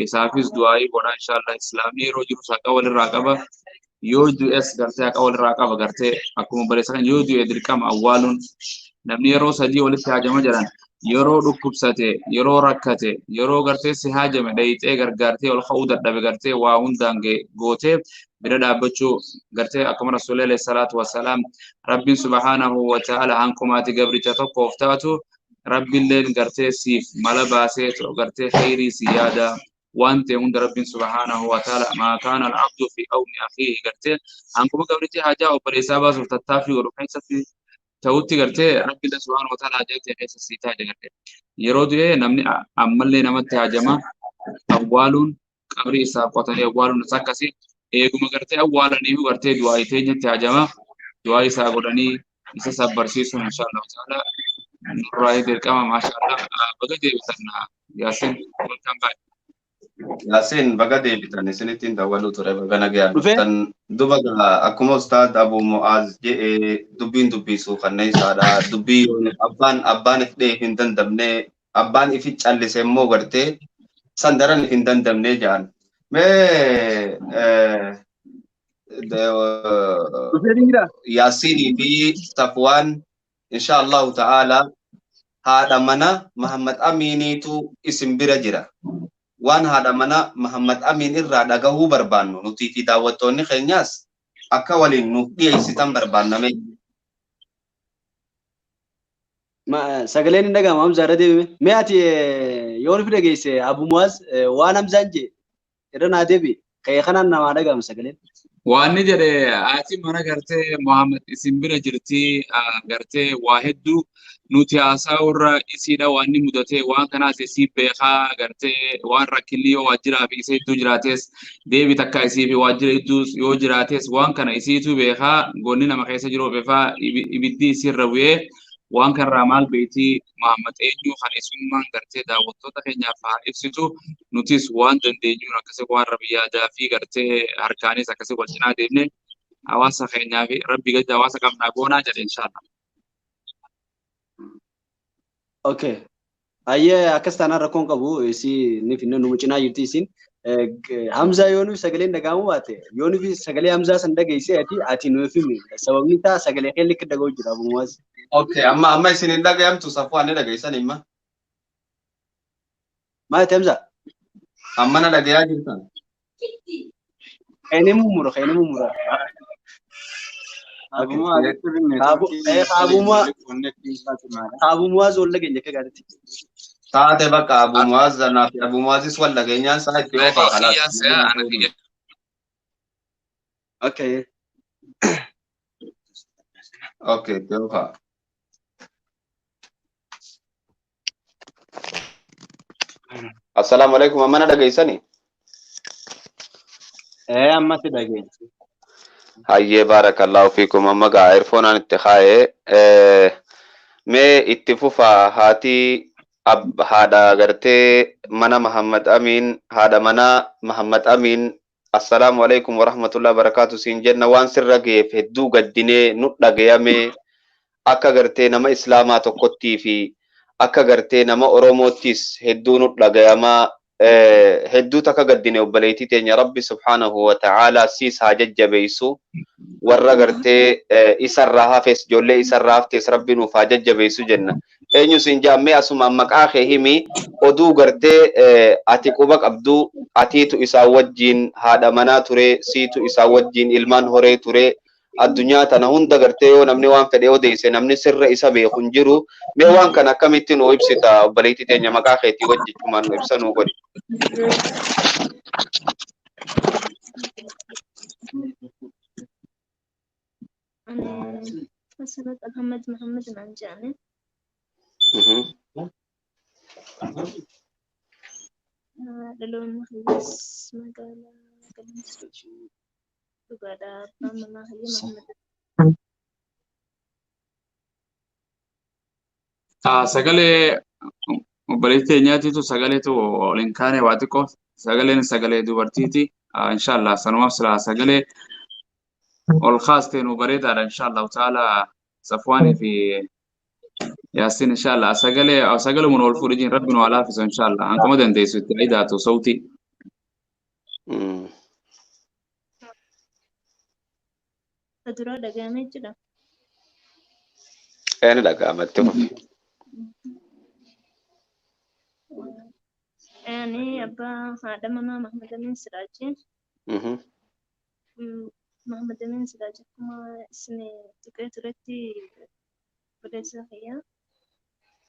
Isaafis du'aayii godhaa inshallah. Islaamni yeroo jiru haqa walirraa qaba. Yoo du'es gartee haqa walirraa qaba gartee akkuma obboleessa kan yoo du'e dirqama awwaaluun namni yeroo sadii walitti haajama jedhan yeroo dhukkubsate yeroo rakkate yeroo gartee si haajame dhayixee gargaartee ol ka'uu dadhabe gartee waa hundaan gootee bira dhaabbachuu gartee akkuma rasuulli alayhi salaatu wassalaam rabbiin subhaanahu wa ta'ala hanqumaati gabricha tokkoof taatu rabbiilleen gartee siif mala baasee gartee khayrii si yaada waan ta'e hunda rabbiin subhaanahu wa ta'ala maa kaana al-abdu fi awni akhiihi gartee hanquma gabrichi haajaa obboleessaa baasuuf tattaaffii godhu keessatti ta'utti gartee rabbiillee subhaanahu wa ta'ala haajaa ta'e keessa sii taa'e gartee yeroo du'e namni ammallee namatti haajama awwaaluun qabrii isaaf qotanii awwaaluun isa akkasii eeguma gartee awwaalanii gartee du'aa teenyatti haajama du'aa isaa godhanii isa sabbarsiisuun inshallah ta'ala nurraa dirqama maashaallah baga deebitan Yaasin welcome back. Yaasin baga deebitan isinittiin dawwaluu ture baga nagayaan dhuftan duba akkuma ustaad Abu Mu'aaz jedhee dubbiin dubbisuu kanneen isaadha dubbii abbaan if dheef hin dandamne abbaan ifi callise immoo gartee san daran if hin dandamne jedhan. Mee Yaasinii fi Safwaan insha Allahu ta'ala haadha mana Muhammad Aminiitu isin bira jira. Waan haadha mana Muhammad Amin irraa dhagahuu barbaannu nutii fi daawwattoonni keenyaas akka waliin nuuf dhiyeessitan barbaanname. Sagaleen hin dhaga'amu Hamzaa irra deebime. Mee ati yoo nuuf dhageesse Abu Mu'aaz waan Hamzaan jee irra naa deebi. Ka'ee kanaan namaa dhaga'ama sagaleen. Waan inni jedhe haati mana gartee Muhammad isin bira jirti gartee waa hedduu nuti haasa'urra isiidha waan inni mudatee waan kanaas isii beekaa gartee waan rakkinni yoo waajjiraa fi isa hedduu jiraates deebi takka isii fi waajjira hedduu yoo jiraates waan kana isiitu beekaa gonni nama keessa jiru beekaa ibiddi isiirra bu'ee waan kanarraa maal beektii Muhammad eenyu kan isummaan gartee daawwattoota keenyaaf haa ibsitu nutis waan dandeenyuun akkasii waan rabbi yaadaa fi gartee harkaanis akkasii wal cinaa deemne hawaasa keenyaa fi rabbi gadi hawaasa qabnaa goonaa jedhe inshallah. Okay. Ayyee akkas taanaan rakkoon qabu isii ni finne nu cinaa jirti isiin. Hamzaa yoo nuuf sagaleen dhaga'amuu baate yoo nuuf sagalee Hamzaa san dhageesse ati nuuf himi sababni isaa sagalee kee likki dhaga'u jira Abu Mu'aaz. Okay, amma isin hin dhaga'amtu Safwaan ni dhageessan imma. Maal ta'e Hamzaa? Amma na dhagayaa jirtan. Inni mummura. Abu Mu'aaz wal dhageenya akka gaariitti. Taate bakka Abu Mu'aaz zanaa fi Abu Mu'aazis wal dhageenyaan isaa itti oofaa kalaas. Okay. Okay, itti oofaa. Assalaamu alaikum amma na dhageessanii? Amma si dhageenya. Hayyee baarakallahu fiikum amma gaa eerfoonaan itti kaa'ee mee itti fufaa haati haadha gartee mana Muhammad Amin haadha mana Muhammad Amin assalaamu alaikum warahmatullahi wabarakaatu siin jenna waan sirra ga'eef hedduu gaddinee nu dhagayame akka gartee nama islaamaa tokkottii fi akka gartee nama Oromoottis hedduu nu dhagayamaa hedduu takka gaddine obboleettii teenya rabbi subhaanahu wa ta'ala siis haa jajjabeessu warra gartee isarraa hafes ijoollee isarraa haftes rabbi nuuf haa jajjabeessu jenna. Eenyu siin jaammee asuma maqaa kee himi oduu gartee ati quba qabdu atiitu isaa wajjin haadha manaa ture siitu isaa wajjin ilmaan horee ture addunyaa tana hunda gartee yoo namni waan fedhe odeesse namni sirra isa beeku hin jiru mee waan kana akkamitti nu ibsita obboleettii teenya maqaa keetii wajjichumaan nu ibsa nuu godhi. أنا محمد محمد العنجاني. لون خلص مقالة Sagalee Obboleettii teenyaatiitu sagaleetu ol hin kaane waa xiqqoo sagaleen sagalee dubartiiti. Inshallah sanumaaf silaa sagalee ol kaastee nu bareedaadha inshallah ta'ala Safwaanii fi Yaasiin inshallah sagalee sagalumun ol fuudhi jiin rabbi nu haa laafisu inshallah hanquma dandeessu itti idaatu sautii. Duraa dhaga'amee jira. Ni dhaga'ama itti fufi. Ani abbaa haadha manaa Mahamad Amin Siraaji. Mahamad Amin Siraaji akkuma isin tuqee turetti obboleessa kiyya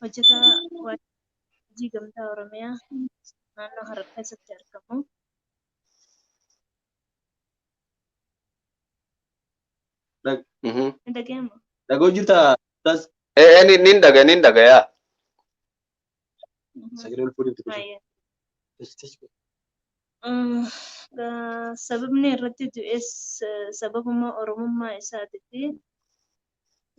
hojjetaa hojii gamtaa Oromiyaa naannoo Harar keessatti argamu. Ni dhaga'ama. Dhaga'uu jirtaa? Nin dhaga nin dhagayaa. Sagalee ol fuudhiif Baay'ee. Sababni irratti du'es sababuma Oromummaa isaatiifi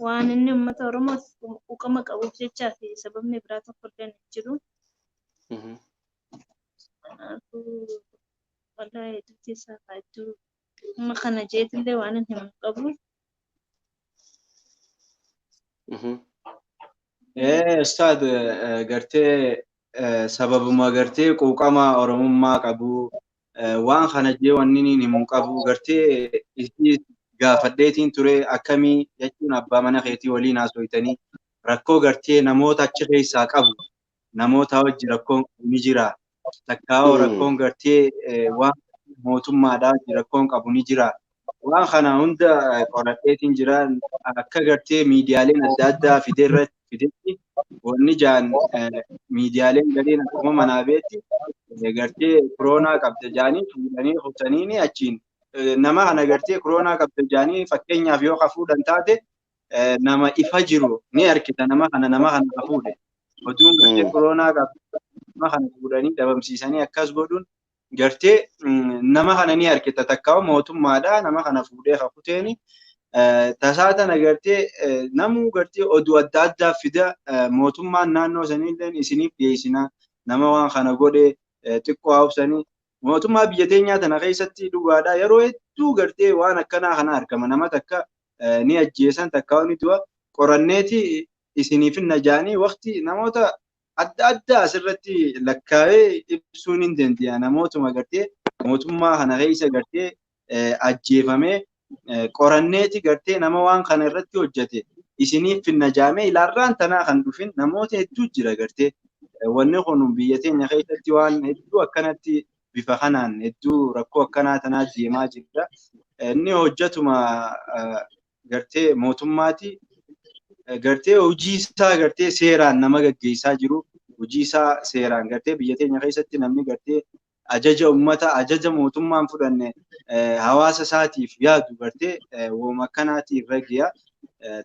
waan inni uummata Oromoof quuqama qabuuf jechaa fi sababni biraa tokko illee hin jiru. Kanaafuu wallaahi duuti isaa hedduu amma kana jeetillee waan hin himu qabu. Ustaad gartee sababuma gartee quuqama Oromummaa qabu waan kana jee wanni inni himu qabu gartee isii gaafadheetiin ture akkamii jechuun abbaa mana keetii waliin haasofitanii rakkoo gartee namoota achi keessaa qabu namoota wajji rakkoon ni jira takkaa'oo rakkoon gartee waan mootummaadhaa wajji rakkoon qabu ni jira waan kana hunda qoradheetiin jira akka gartee miidiyaaleen adda addaa fideerratti fidetti wanni jaan miidiyaaleen galiin akkuma manaa beetti gartee koronaa qabda jaanii fuudhanii kutanii achiin nama kana gartee koronaa qabda jaanii fakkeenyaaf yoo ka fuudhan taate nama ifa jiru ni harkita nama kana ka fuudhe oduun gartee koronaa qabda nama kana fuudhanii dhabamsiisanii akkas godhuun gartee nama kana ni harkita takkaa'u mootummaadha nama kana fuudhee ka kuteeni tasaa tana gartee namuu gartee oduu adda addaa fida mootummaan naannoo saniillee isiniif dhiyeessina nama waan kana godhe xiqqoo haa obsanii mootummaa biyya teenyaa tana keessatti dhugaadha yeroo hedduu gartee waan akkanaa kana argama nama takka ni ajjeesan takka ni du'a qoranneeti isiniif hin najaanii waqti namoota adda addaa asirratti lakkaa'ee ibsuun hin danda'a namootuma gartee mootummaa kana keessa gartee ajjeefamee qoranneeti gartee nama waan kana irratti hojjete isiniif hin najaamee ilaarraan tanaa kan dhufin namoota hedduu jira gartee wanni kun biyya teenya keessatti waan hedduu akkanatti bifa kanaan hedduu rakkoo akkanaa tanaa deemaa jira. Inni hojjetuma gartee mootummaati gartee hojii isaa gartee seeraan nama gaggeessaa jiru hojii isaa seeraan gartee biyya teenya keessatti namni gartee ajaja uummata ajaja mootummaan fudhanne hawaasa isaatiif yaadu gartee wooma akkanaati irra ga'a.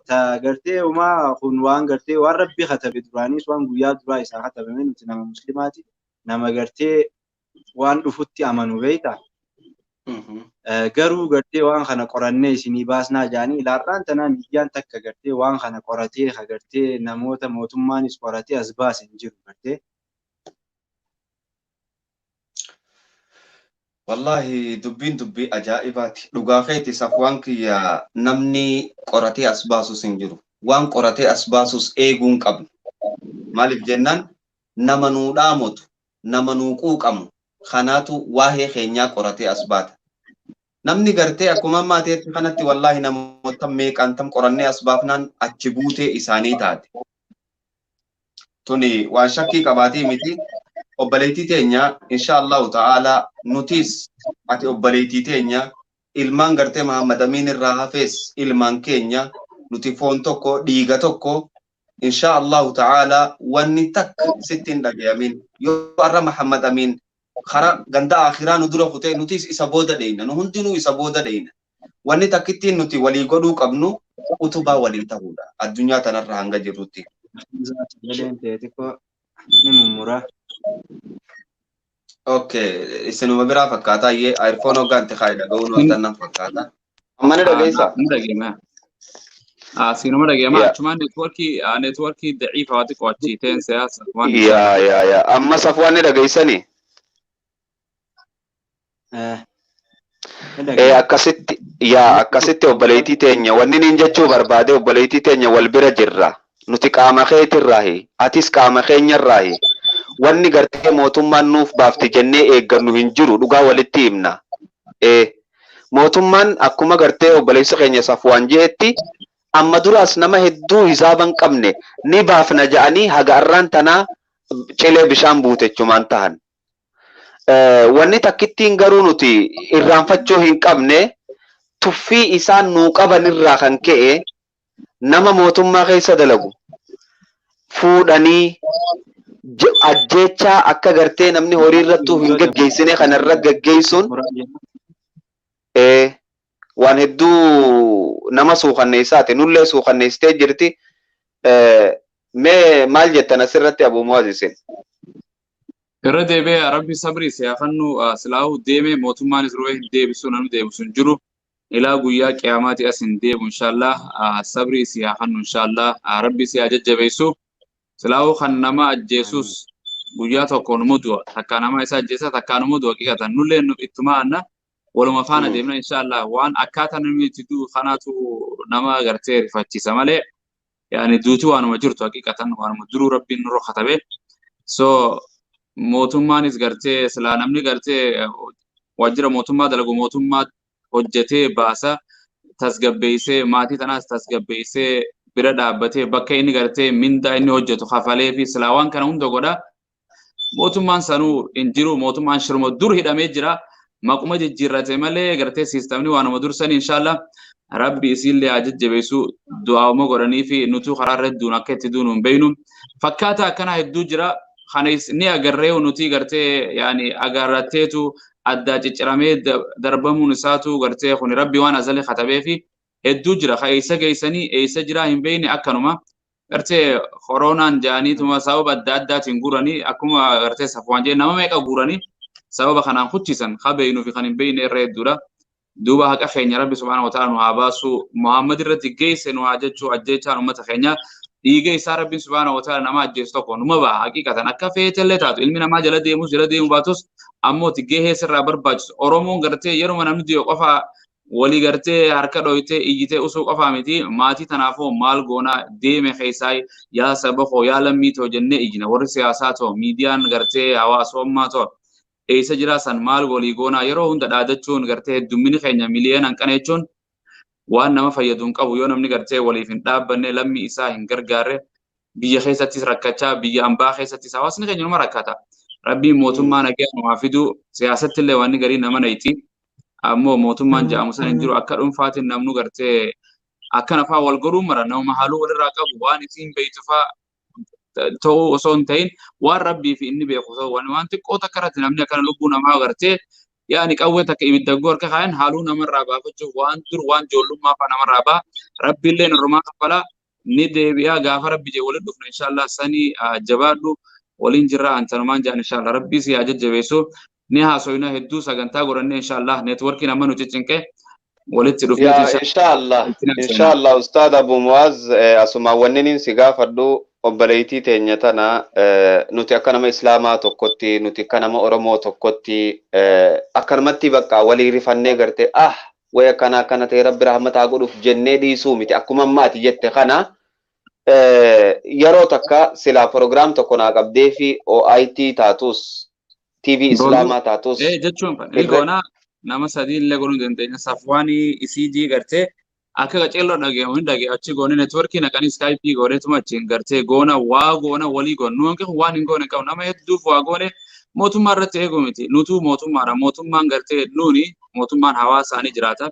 Ta gartee homaa kun waan gartee waan rabbi katabe duraanis waan guyyaa duraa isaa katabame nuti nama muslimaati nama gartee waan dhufutti amanu beektaa. Garuu gartee waan kana qorannee isinii baasnaa jaanii ilaarraan tanaa miidiyaan takka gartee waan kana qoratee gartee namoota mootummaanis qoratee as baase hin jiru gartee. Wallahi dubbiin dubbii ajaa'ibaati. Dhugaa keeti Safwaan kiyya namni qoratee as baasus hin jiru. Waan qoratee as baasus eeguu hin qabnu. Maaliif jennaan nama nuu dhaamotu, nama nuu quuqamu kanaatu waa'ee keenyaa qoratee as baata. Namni gartee akkuma ammaa ta'etti kanatti wallahi namoota meeqaan tam qorannee as baafnaan achi buutee isaanii taate. Tuni waan shakkii qabaatii miti. Obboleettii teenya insha Allahu ta'ala nutis ati obboleettii teenya ilmaan gartee Mahammad Amiin irraa hafees ilmaan keenya nuti foon tokko dhiiga tokko insha Allahu ta'ala wanni takka sitti hin dhagayamin yoo har'a Mahammad Amiin kara ganda akhiraa nu dura kutee nutis isa booda dheeyna nu hundinuu isa booda dheeyna wanni takkittiin nuti walii godhuu qabnu utubaa walii ta'uudha addunyaa tanarra hanga jirrutti. Ni mummura. Okay, isinuma biraa fakkaata iyyee iPhone hoggaanti kaayidha ga'uun waan tannan fakkaata. Amma ni dhageessaa? Ni dhageenya. Siinuma dhaga'ama achumaan neetworkii daciifa waa xiqqoo achii ta'een siyaasa. Yaa yaa yaa amma Safwaan ni dhageessanii? Akkasitti yaa akkasitti obboleettii teenya wanni niin jechuu barbaade obboleettii teenya wal bira jirra. Nuti qaama keetirraahi atis qaama keenyarraahi wanni gartee mootummaan nuuf baafti jennee eeggannu hin jiru dhugaa walitti himna. Mootummaan akkuma gartee obboleessa keenya Safwaan jeetti amma duraas nama hedduu hisaaba hin qabne ni baafna ja'anii haga arraan tanaa cilee bishaan buutechumaan tahan. Wanni takkittiin garuu nuti irraanfachuu hin qabne tuffii isaan nuu qaban irraa kan ka'e nama mootummaa keessa dalagu fuudhanii ajjeechaa akka gartee namni horii irrattuu hin gaggeessine kanarra gaggeessuun waan hedduu nama suukanneessaati nullee suukanneessitee jirti. Mee maal jettan asirratti Abuu Mu'aaz isin? Irra deebi'ee Rabbi sabrii siyaafannu silaa'uu deemee mootummaanis ruwee hin deebisu namni deebisu hin jiru. Ilaa guyyaa qiyaamaati as hin deemu inshaallah sabrii siyaafannu inshaallah Rabbi siyaa jajjabeessu. Silaa'uu kan nama ajjeesus guyyaa tokko numa du'a takkaa nama isa ajjeesa takkaa numa du'a qiqatan nullee ittuma anna waluma faana deemna inshaallah waan akkaataa namni itti du'u kanaatu nama gartee rifachiisa malee yaani duuti waanuma jirtu haqiqatan waanuma duruu Rabbiin nurra katabe. So mootummaanis gartee silaa namni gartee waajjira mootummaa dalagu mootummaa hojjetee baasa tasgabbeessee maatii tanaas tasgabbeessee bira dhaabbatee bakka inni gartee mindaa inni hojjetu kafalee fi silaa waan kana hunda godha. Mootummaan sanuu hin jiru mootummaan shirma dur hidhamee jira maquma jijjiirrate malee gartee siistamni waanuma dursanii inshaallah Rabbi isiillee haa jajjabeessu du'aawuma godhanii fi nutuu karaa irra duun akka itti duunu hin beeknu. Fakkaata akkanaa hedduu jira. Kanis ni agarree nuti gartee yaani agarratteetu addaa cicciramee darbamuun isaatu gartee kun Rabbi waan azalee katabee fi hedduu jira. Ka eessa geessanii eessa jiraa hin beekne akkanuma gartee koronaan jaaniituma sababa adda addaatiin guuranii akkuma gartee Safwaan jee nama meeqa guuranii sababa kanaan kuchisan ka beeknuu fi kan hin beekne irra hedduudha. Duuba haqa keenya Rabbi subhaanahu wa ta'ala nu haa baasu Muhammad irratti geesse nu haa jechuu ajjeechaan uummata keenya dhiiga isaa Rabbiin subhaanahu wa ta'ala nama ajjeesu tokko numa baha haqiqatan akka feetellee taatu ilmi namaa jala deemus jala deemu baatus ammoo gahee sirraa barbaachisu Oromoon gartee yeruma namni du'e qofa walii gartee harka dhoyitee iyyitee usuu qofaa miti maatii tanaafoo maal goonaa deeme keessaa yaa saba koo yaa lammii too jennee iyyina warri siyaasaa too miidiyaan gartee hawaasummaa too eessa jiraa san maal walii goonaa yeroo hunda dhaadachuun gartee heddummini keenya miliyoonaan qana jechuun waan nama fayyadu hin qabu yoo namni gartee waliif hin dhaabbanne lammii isaa hin gargaarre biyya keessattis rakkachaa biyya ambaa keessattis hawaasni keenya numa rakkata. Rabbiin mootummaa nagaa numaa fidu siyaasatti illee wanni garii nama nayti ammoo mootummaan jedhamu san hin jiru akka dhuunfaatiin namnu gartee akkana fa'aa wal godhuu mara nama haaluu walirraa qabu waan isiin beeytu fa'aa ta'uu osoo hin ta'in waan Rabbii fi inni beeku ta'uu waan xiqqoo takka irratti namni akkana lubbuu namaa gartee yaani qawwee takka ibidda harka kaayan haaluu namarraa baafachuuf waan dur waan ijoollummaa fa'aa namarraa ba'a Rabbiillee nurrumaa kaffala ni deebi'a gaafa Rabbi jee waliin dhufna inshaallah sanii jabaadhu waliin jirra antanumaan jedhan inshaallah Rabbii si haa jajjabeessu ni haasoyna hedduu sagantaa godhanne inshaallah neetworkiin amma nu ciccinqe walitti dhufne inshaallah inshaallah ustaad Abu Muaz asuma wanni si gaafadhu obboleettii teenya tana nuti akka nama islaamaa tokkotti nuti akka nama Oromoo tokkotti akkanumatti bakka walii rifannee garte ah way akkana akkana ta'e Rabbi rahmataa godhuuf jennee dhiisuu miti akkuma ammaati jette kana yeroo takka silaa prograam tokko naa qabdee fi OIT taatus TV islaamaa taatus. Jechuun ni goona nama sadii illee godhuu dandeenya Safwaanii isii gartee akka qaceelloo dhagahamu hin dhagaye achi goone neetworkii naqanii iskaayipii gooneetuma achiin gartee goona waa goona walii goona nu hanqi waan hin goone qabu nama hedduuf waa goone mootummaa irratti eeguu miti nutuu mootummaadha mootummaan gartee nuuni mootummaan hawaasaanii jiraata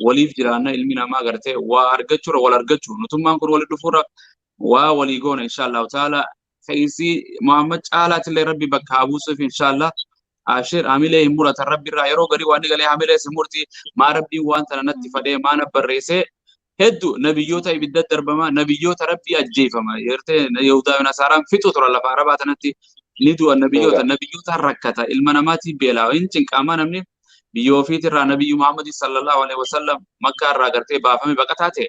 waliif jiraanna ilmi namaa gartee waa argachuudha wal argachuu nutummaan kun walitti dhufuudha waa walii goona inshaallahu taala keessi Muhammad caalaatillee Rabbi bakka haa buusuuf inshaallah ashir hamilee hin muratan Rabbi irraa yeroo garii waan galee hamilee si murti maa Rabbiin waan tana natti fadhee maa na barreessee hedduu nabiyyoota ibidda darbama nabiyyoota Rabbii ajjeefama yertee Yahudaa fi Nasaaraan fixu tura lafa Arabaa tanatti ni du'a nabiyyoota nabiyyoota rakkata ilma namaatii beelaa hin cinqamaa namni biyya ofiitirraa nabiyyu Muhammad sallallahu alaihi wasallam Makkaa irraa gartee baafame baqataa ta'e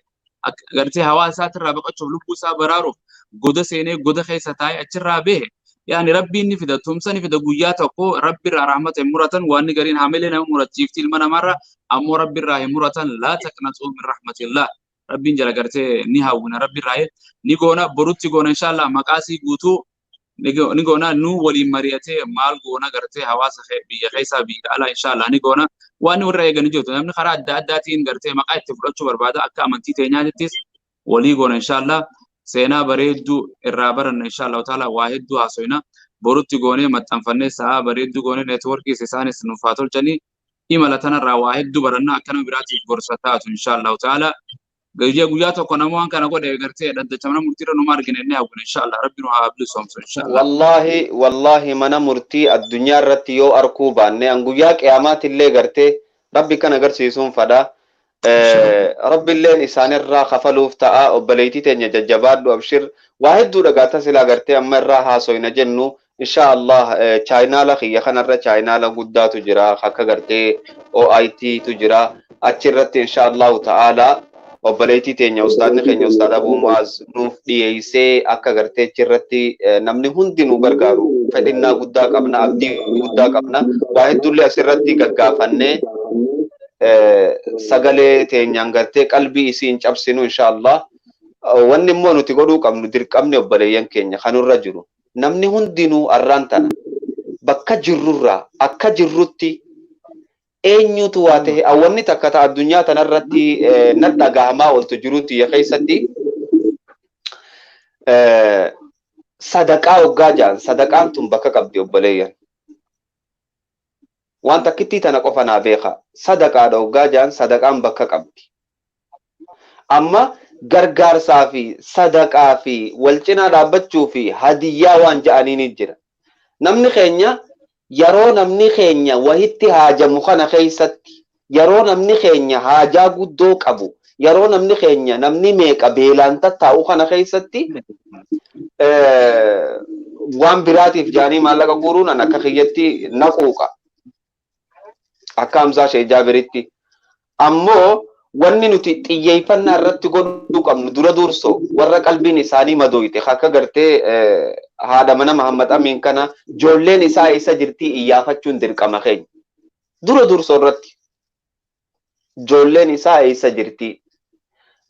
Gartee hawaasa isaatirraa baqachuuf lubbuu isaa baraaruuf goda seenee goda keessa taa'ee achirraa bahe. Yaani rabbiin ni fida, tumsa ni fida guyyaa tokko rabbi irraa rahmata hin muratan. Waan gariin hamilee nama murachiifti ilma namarra, ammoo rabbi irraa hin muratan. Laa taqnatuu min rahmatillah. Rabbiin jala gartee ni hawwina, rabbi irraa ni goona, borutti goona inshallah. Maqaasii guutuu ni goona, nu waliin mari'atee maal goona gartee hawaasa biyya keessaa biyya alaa inshallah ni goona. Waan warra eeganii jirtu namni karaa adda addaatiin gartee maqaa itti fudhachuu barbaada. Akka amantii teenyaatittis walii goona inshallah. Seenaa bareedduu irraa baranna inshallah taala. Waa hedduu haasoyna, borutti goonee maxxanfannee, sa'aa bareedduu goonee, neetwoorkiis isaanis nuuf haa tolchanii. Imala tanarraa waa hedduu baranna, akkana biraatiif gorsa taatu inshallah taala. Guyyaa guyyaa tokko nama waan kana godhe gartee dhaddacha mana murtiirra numa argina inni hawwina inshallah. Rabbi nu haa bilisoomsu inshallah. Wallahi wallahi, mana murtii addunyaa irratti yoo arkuu baanne, an guyyaa qiyaamaatillee gartee rabbi kan agarsiisuun fadha. Rabbiilleen isaanirraa kafaluuf ta'a. Obboleettii teenya jajjabaadhu, abshir. Waa hedduu dhagaata silaa gartee amma irraa haasoyna jennu insha Allah. Chaayinaala kiyya kanarra chaayinaala guddaatu jira, akka gartee OIT tu jira. Achirratti insha Allahu ta'ala obboleettii teenya ustaadni keenya ustaad Abuu Mu'aaz nuuf dhiyeessee akka gartee achirratti namni hundi nu gargaaru fedhinnaa guddaa qabna, abdii guddaa qabna. Waa hedduullee asirratti gaggaafannee sagalee teenyaan gartee qalbii isii hin cabsinu insha Allah. Wanni immoo nuti godhuu qabnu, dirqamni obboleeyyan keenya kanurra jiru. Namni hundinuu arraan tana bakka jirrurraa akka jirrutti eenyutu waa ta'e, wanni takka ta addunyaa tanarratti na dhagahamaa ooltu jiruuti ya keessatti sadaqaa hoggaa ja'an, sadaqaan tun bakka qabdi obboleeyyan. Waan takkittii tana qofa naa beeka. Sadaqaadha hoggaa ja'an, sadaqaan bakka qabdi. Amma gargaarsaa fi sadaqaa fi wal cinaa dhaabbachuu fi hadiyyaa waan ja'anii ni jira. Namni keenya yeroo namni keenya wahitti haajamu kana keessatti, yeroo namni keenya haajaa guddoo qabu, yeroo namni keenya namni meeqa beelaan tattaa'u kana keessatti waan biraatiif jaanii maallaqa guuruun an akka kiyyatti naquuqa. Akka Hamzaa Shee Jaabiritti. Ammoo wanni nuti xiyyeeffannaa irratti godhuu qabnu dura dursoo warra qalbiin isaanii madooyte, akka gartee haadha mana Muhammad Amin kana, ijoolleen isaa isa jirtii iyyaafachuun dirqama keenya. Dura dursoo irratti ijoolleen isaa eessa jirtii?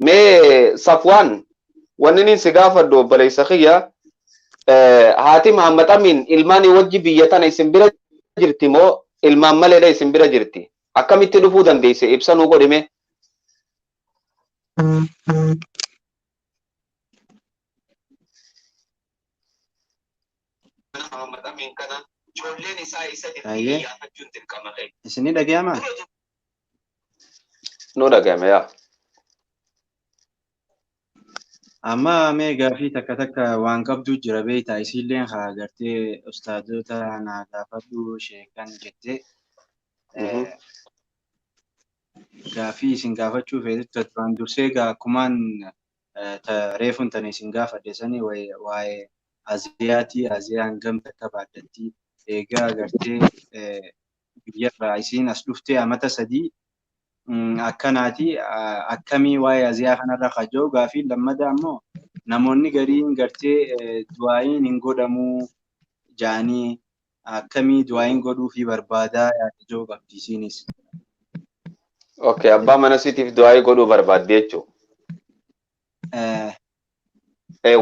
Mee Safwaan, wanni inni si gaafadhu obboleessa kiyya, haati Muhammad Amin ilmaan wajji biyya tana isin bira jirti moo ilmaan maleedha isin bira jirti? Akkamitti dhufuu dandeesse? Ibsa nuu godhime. Ayyee. Isinii dhaga'amaa? Nu dhaga'ame yaa. Amma mee gaafii takka takka waan qabdu jira beektaa, isiilleen haa gartee ustaadota naa gaafadhu sheekan jettee gaafii isin gaafachuu feetutti duraan dursee egaa akkumaan reefuun tana isin gaafadhe sanii waa'ee Aziyaatii, Aziyaan gamta akka baaddatti eegaa gartee biyyarraa isiin as dhuftee amata 3 akkanaati, akkamii waa'ee Aziyaa kanarra kajoo. Gaafii lammadaa ammoo namoonni gariin gartee du'aa'iin hin godhamuu jaanii, akkamii du'aa'iin godhuufii barbaadaa yaada qabdi isiinis. Okay, abbaa mana siitiif du'aa'ii godhuu barbaadde jechuudha.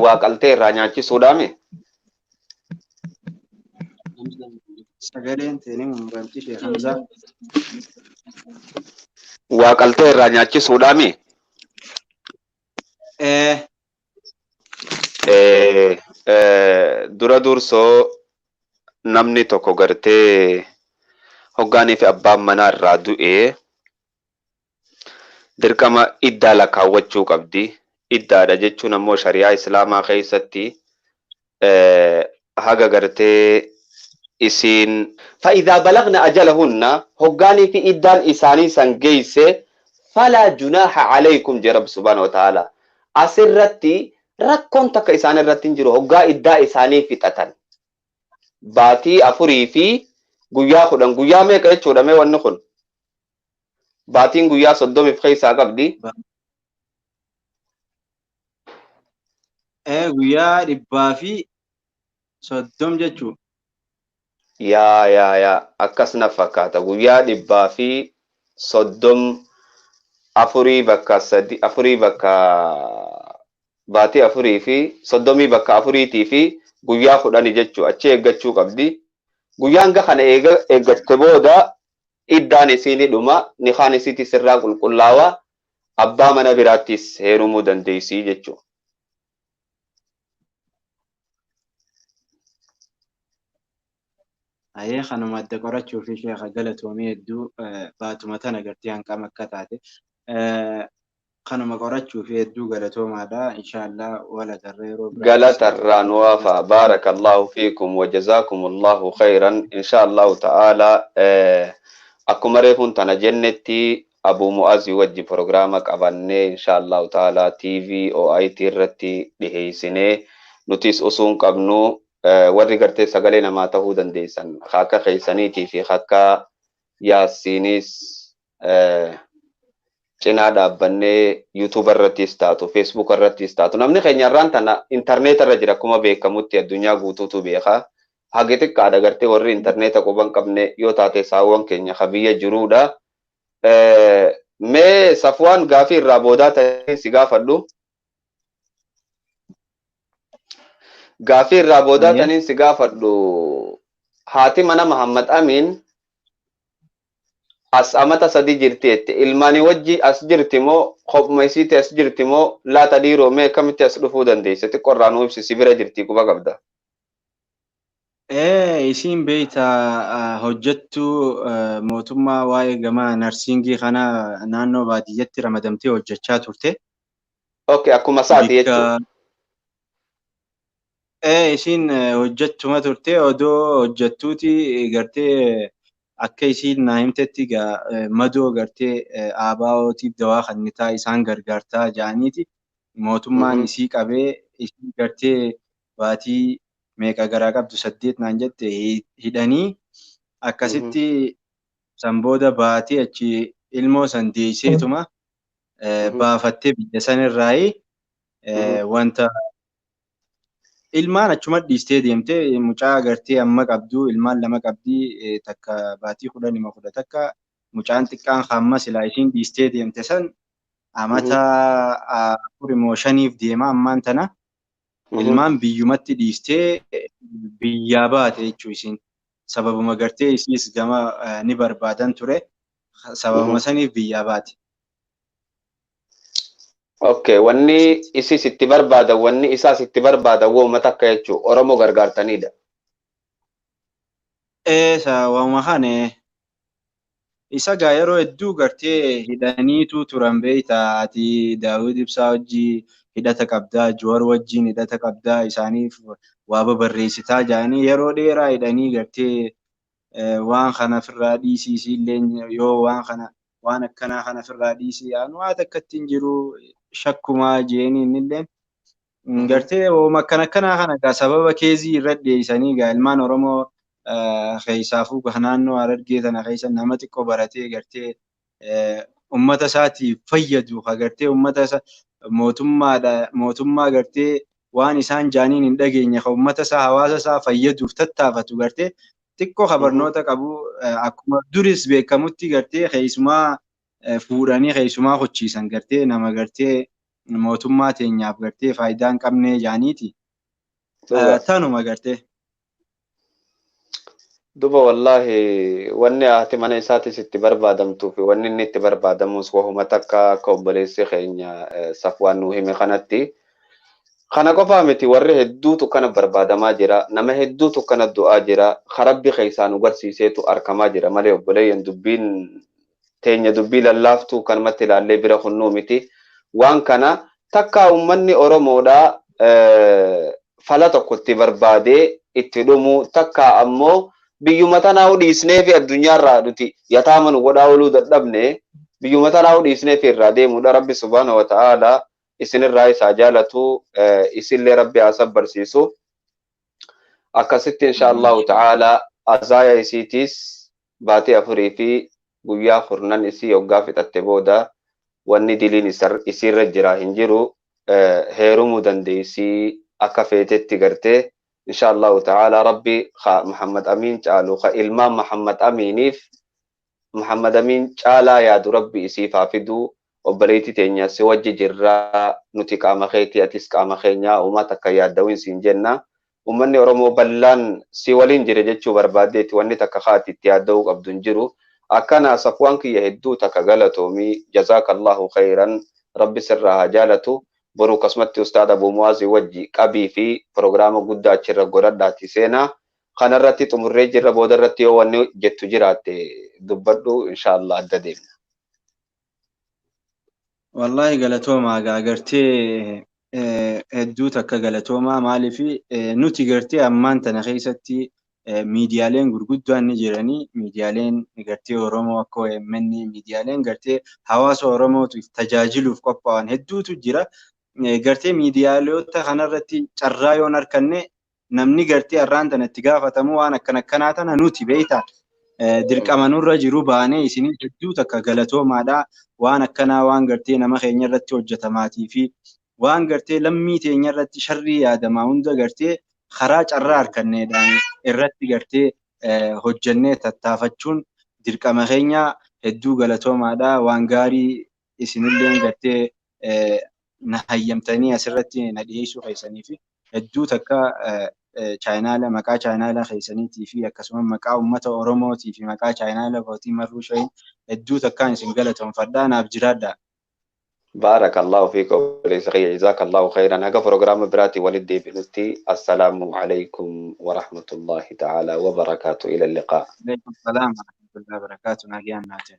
Waa qaltee irraa nyaachisuudhaami? Sagaleen teenii mummuramti Sheekh Hamzaa. Waa qaltee irraa nyaachisuudhaami? Dura dursoo namni tokko gartee hoggaanii fi abbaan manaa irraa du'ee dirqama iddaa lakkaawwachuu qabdi. Iddaadha jechuun ammoo shari'aa islaamaa keessatti haga gartee isiin fa'idaa balagna ajalahunna, hoggaanii fi iddaan isaanii san geeyse, falaa junaaha alaykum jee rabbi subhaanahu wa ta'ala. Asirratti rakkoon takka isaan irratti hin jiru hoggaa iddaa isaanii fixatan. Baatii 4 fi guyyaa 10, guyyaa meeqa jechuudha mee wanni kun? Baatiin guyyaa 30 keessaa qabdi. Guyyaa 130 jechuudha. Yaa yaa yaa akkas na fakkaata guyyaa 134 bakka 3 4 bakka baatii 4 fi 30 bakka 4 fi guyyaa 10 jechuudha achi eeggachuu qabdi. Guyyaan kana eeggatte booda iddaan isiin dhuma nikaan isiitti sirraa qulqullaawaa abbaa mana biraattis heerumuu dandeessii jechuudha. Ayee kanuma adda qorachuu fi sheekha galatoomii hedduu baatuma tana gartee hanqam akka taate kanuma qorachuu fi hedduu galatoomaadha. Inshaallah wal agarra yeroo biraa. Galatarraa nu hafa. Baarakallahu fiikum wa jazaakumullahu khayran. Inshaallahu ta'ala akkuma reefuun tana jennetti Abu Mu'aazii wajji prograama qabannee inshaallahu ta'ala TV OIT irratti dhiheessinee nutis osoo hin qabnu warri gartee sagalee namaa ta'uu dandeessan akka keessaniitii fi akka Yaasiinis cinaa dhaabbannee YouTube irrattis taatu Facebook irrattis taatu namni keenya irraan tana intarneet irra jira akkuma beekamutti addunyaa guutuutu beeka. Hagi xiqqaadha gartee warri intarneeta quba hin qabne yoo taate saawwan keenya ka biyya jiruudha. Mee Safwaan gaafii irraa boodaa ta'e si gaafadhu. Gaafii irraa boodaa taniin si gaafadhu. Haati mana Muhammad Amin as amata 3 jirti jette. Ilmaanii wajji as jirti moo kophuma isiitti as jirti moo laata dhiiroo mee akkamitti as dhufuu dandeesse? Xiqqoo irraa nuu ibsi si bira jirti quba qabda. Isiin beektaa hojjettuu mootummaa waa'ee gama narsiingii kana naannoo baadiyyatti ramadamtee hojjechaa turte. Okay, akkuma isaati jechuudha. Isiin hojjettuma turte odoo hojjettuuti gartee akka isiin naa himtetti madoo gartee ABO'tiif dawaa kennitaa isaan gargaartaa jedhaniiti mootummaan isii qabee isii gartee baatii meeqa garaa qabdu 8 naan jette hidhanii akkasitti san booda baatii achi ilmoo san deesseetuma baafattee biyya sanirraayi wanta ilmaan achuma dhiistee deemtee mucaa gartee amma qabdu ilmaan 2 qabdii takka baatii 10 10 takka mucaan xiqqaan hamma silaa isiin dhiistee deemte san amata 4 moo 5 deema ammaan tana ilmaan biyyumatti dhiistee biyyaa baate jechuu isiin sababuma gartee isiis gama ni barbaadan ture sababuma saniif biyyaa baate. Okay, wanni isiis itti barbaadan wanni isaas itti barbaadan wooma takka jechuu Oromoo gargaartanidha. Waanuma kana isa gaa yeroo hedduu gartee hidhaniitu turan beektaa ati Daawud Ibsaa wajjii hidhata qabdaa Joowar wajjiin hidhata qabdaa isaaniif waa babarreessitaa jedhanii yeroo dheeraa hidhanii gartee waan kana ofirraa dhiisii isiillee yoo waan kana waan akkanaa kana ofirraa dhiisii waan takkatti hin jiru shakkumaa jeeni innillee gartee wooma akkana akkanaa kana gaa sababa keezii irra dhiyeessanii gaa ilmaan Oromoo keessaafuu naannoo Harargee tana keessa nama xiqqoo baratee gartee uummata isaatiif fayyadu gartee uummata isaa mootummaadha mootummaa gartee waan isaan jaaniin hin dhageenye ka uummata isaa hawaasa isaa fayyaduuf tattaafatu gartee xiqqoo kabarnoota qabu akkuma duris beekamutti gartee keessumaa fuudhanii keessumaa hochiisan gartee nama gartee mootummaa teenyaaf gartee faayidaa hin qabne jaaniiti. Tanuma gartee. Duba wallahi wanni haati mana isaatis itti barbaadamtuu fi wanni inni itti barbaadamus wahuma takka akka obboleessi keenya Safwaan nuu hime kanatti. Kana qofaa miti warri hedduutu kana barbaadamaa jira. Nama hedduutu kana du'aa jira. Rabbi keessaa nu garsiiseetu argamaa jira malee obboleeyyan dubbiin teenya dubbii lallaaftuu kanumatti ilaallee bira kunnuu miti. Waan kana takka uummanni Oromoodhaa fala tokkotti barbaadee itti dhumu takka ammoo biyyuma tanaa dhiisnee fi addunyaarraa nuti yataama nu godhaa ooluu dadhabne biyyuma tanaa dhiisnee fi irraa deemuudha. Rabbi subhaanahu wa ta'ala isinirraa isaa jaalatu isinillee Rabbi haa sabbarsiisu. Akkasitti insha Allahu ta'ala azaaya isiitiis baatii 4 fi guyyaa 10 isii hoggaa fixatte booda wanni diliin isiirra jira hin jiru heerumuu dandeessii. Akka feetetti gartee insha Allahu ta'ala Rabbi ka Muhammad Amiin caalu ka ilmaan Muhammad Amiiniif Muhammad Amiin caalaa yaadu Rabbi isiif haa fiduu. Obboleettii teenya si wajji jirraa, nuti qaama keetii, atis qaama keenyaa, uumaa takka yaaddawin siin jenna. Uummanni Oromoo bal'aan si waliin jira jechuu barbaaddeetti, wanni takka haati itti yaadda'uu qabdu hin jiru. Akkana Safwaan kiyya, hedduu takka galatoomii, jazaakallahu khayran, Rabbi sirraa haa jaalatu. Boru akkasumatti Ustaad Abuu Muwaazii wajji qabii fi piroogiraama guddaa achirra godhadhaati seenaa. Kanarratti xumurree jirra, boodarratti yoo wanni jettu jiraatte dubbadhu, inshaallah adda deemna. Wallahi galatoomaa gaa, gartee hedduu takka galatoomaa. Maaliif nuti gartee ammaan tana keessatti miidiyaaleen gurguddaan ni jiranii, miidiyaaleen gartee Oromoo akka OMN, miidiyaaleen gartee hawaasa Oromootiif tajaajiluuf qophaa'an hedduutu jira. Gartee miidiyaalota kanarratti carraa yoon arganne, namni gartee har'aan tana itti gaafatamu waan akkana akkanaa tana nuti beektaa. Dirqama nurra jiru baanee isinii hedduu takka galatoomaadha. Waan akkanaa, waan gartee nama keenya irratti hojjetamaatii fi waan gartee lammii teenya irratti sharrii yaadamaa hunda gartee karaa carraa harkanneedhaan irratti gartee hojjennee tattaafachuun dirqama keenya. Hedduu galatoomaadha. Waan gaarii isinillee gartee na hayyamtanii asirratti na dhiyeessuu keessanii fi hedduu takka chaayinaala maqaa chaayinaala keessaniitii fi akkasuma maqaa uummata Oromootii fi maqaa chaayinaala kootii Marruu Shayin hedduu takkaan isin galatoomfadhaa, naaf jiraadhaa. Baarakallahu fiik obboleessa kiyya, jazaakallahu khayran. Haga piroogiraama biraatiin walitti deebinutti, assalaamu alaykum wa rahmatullahi ta'ala wa barakaatu, ila liqaa. Alaikum salaam wa rahmatullahi wa barakaatu, nagaan naa ta'e.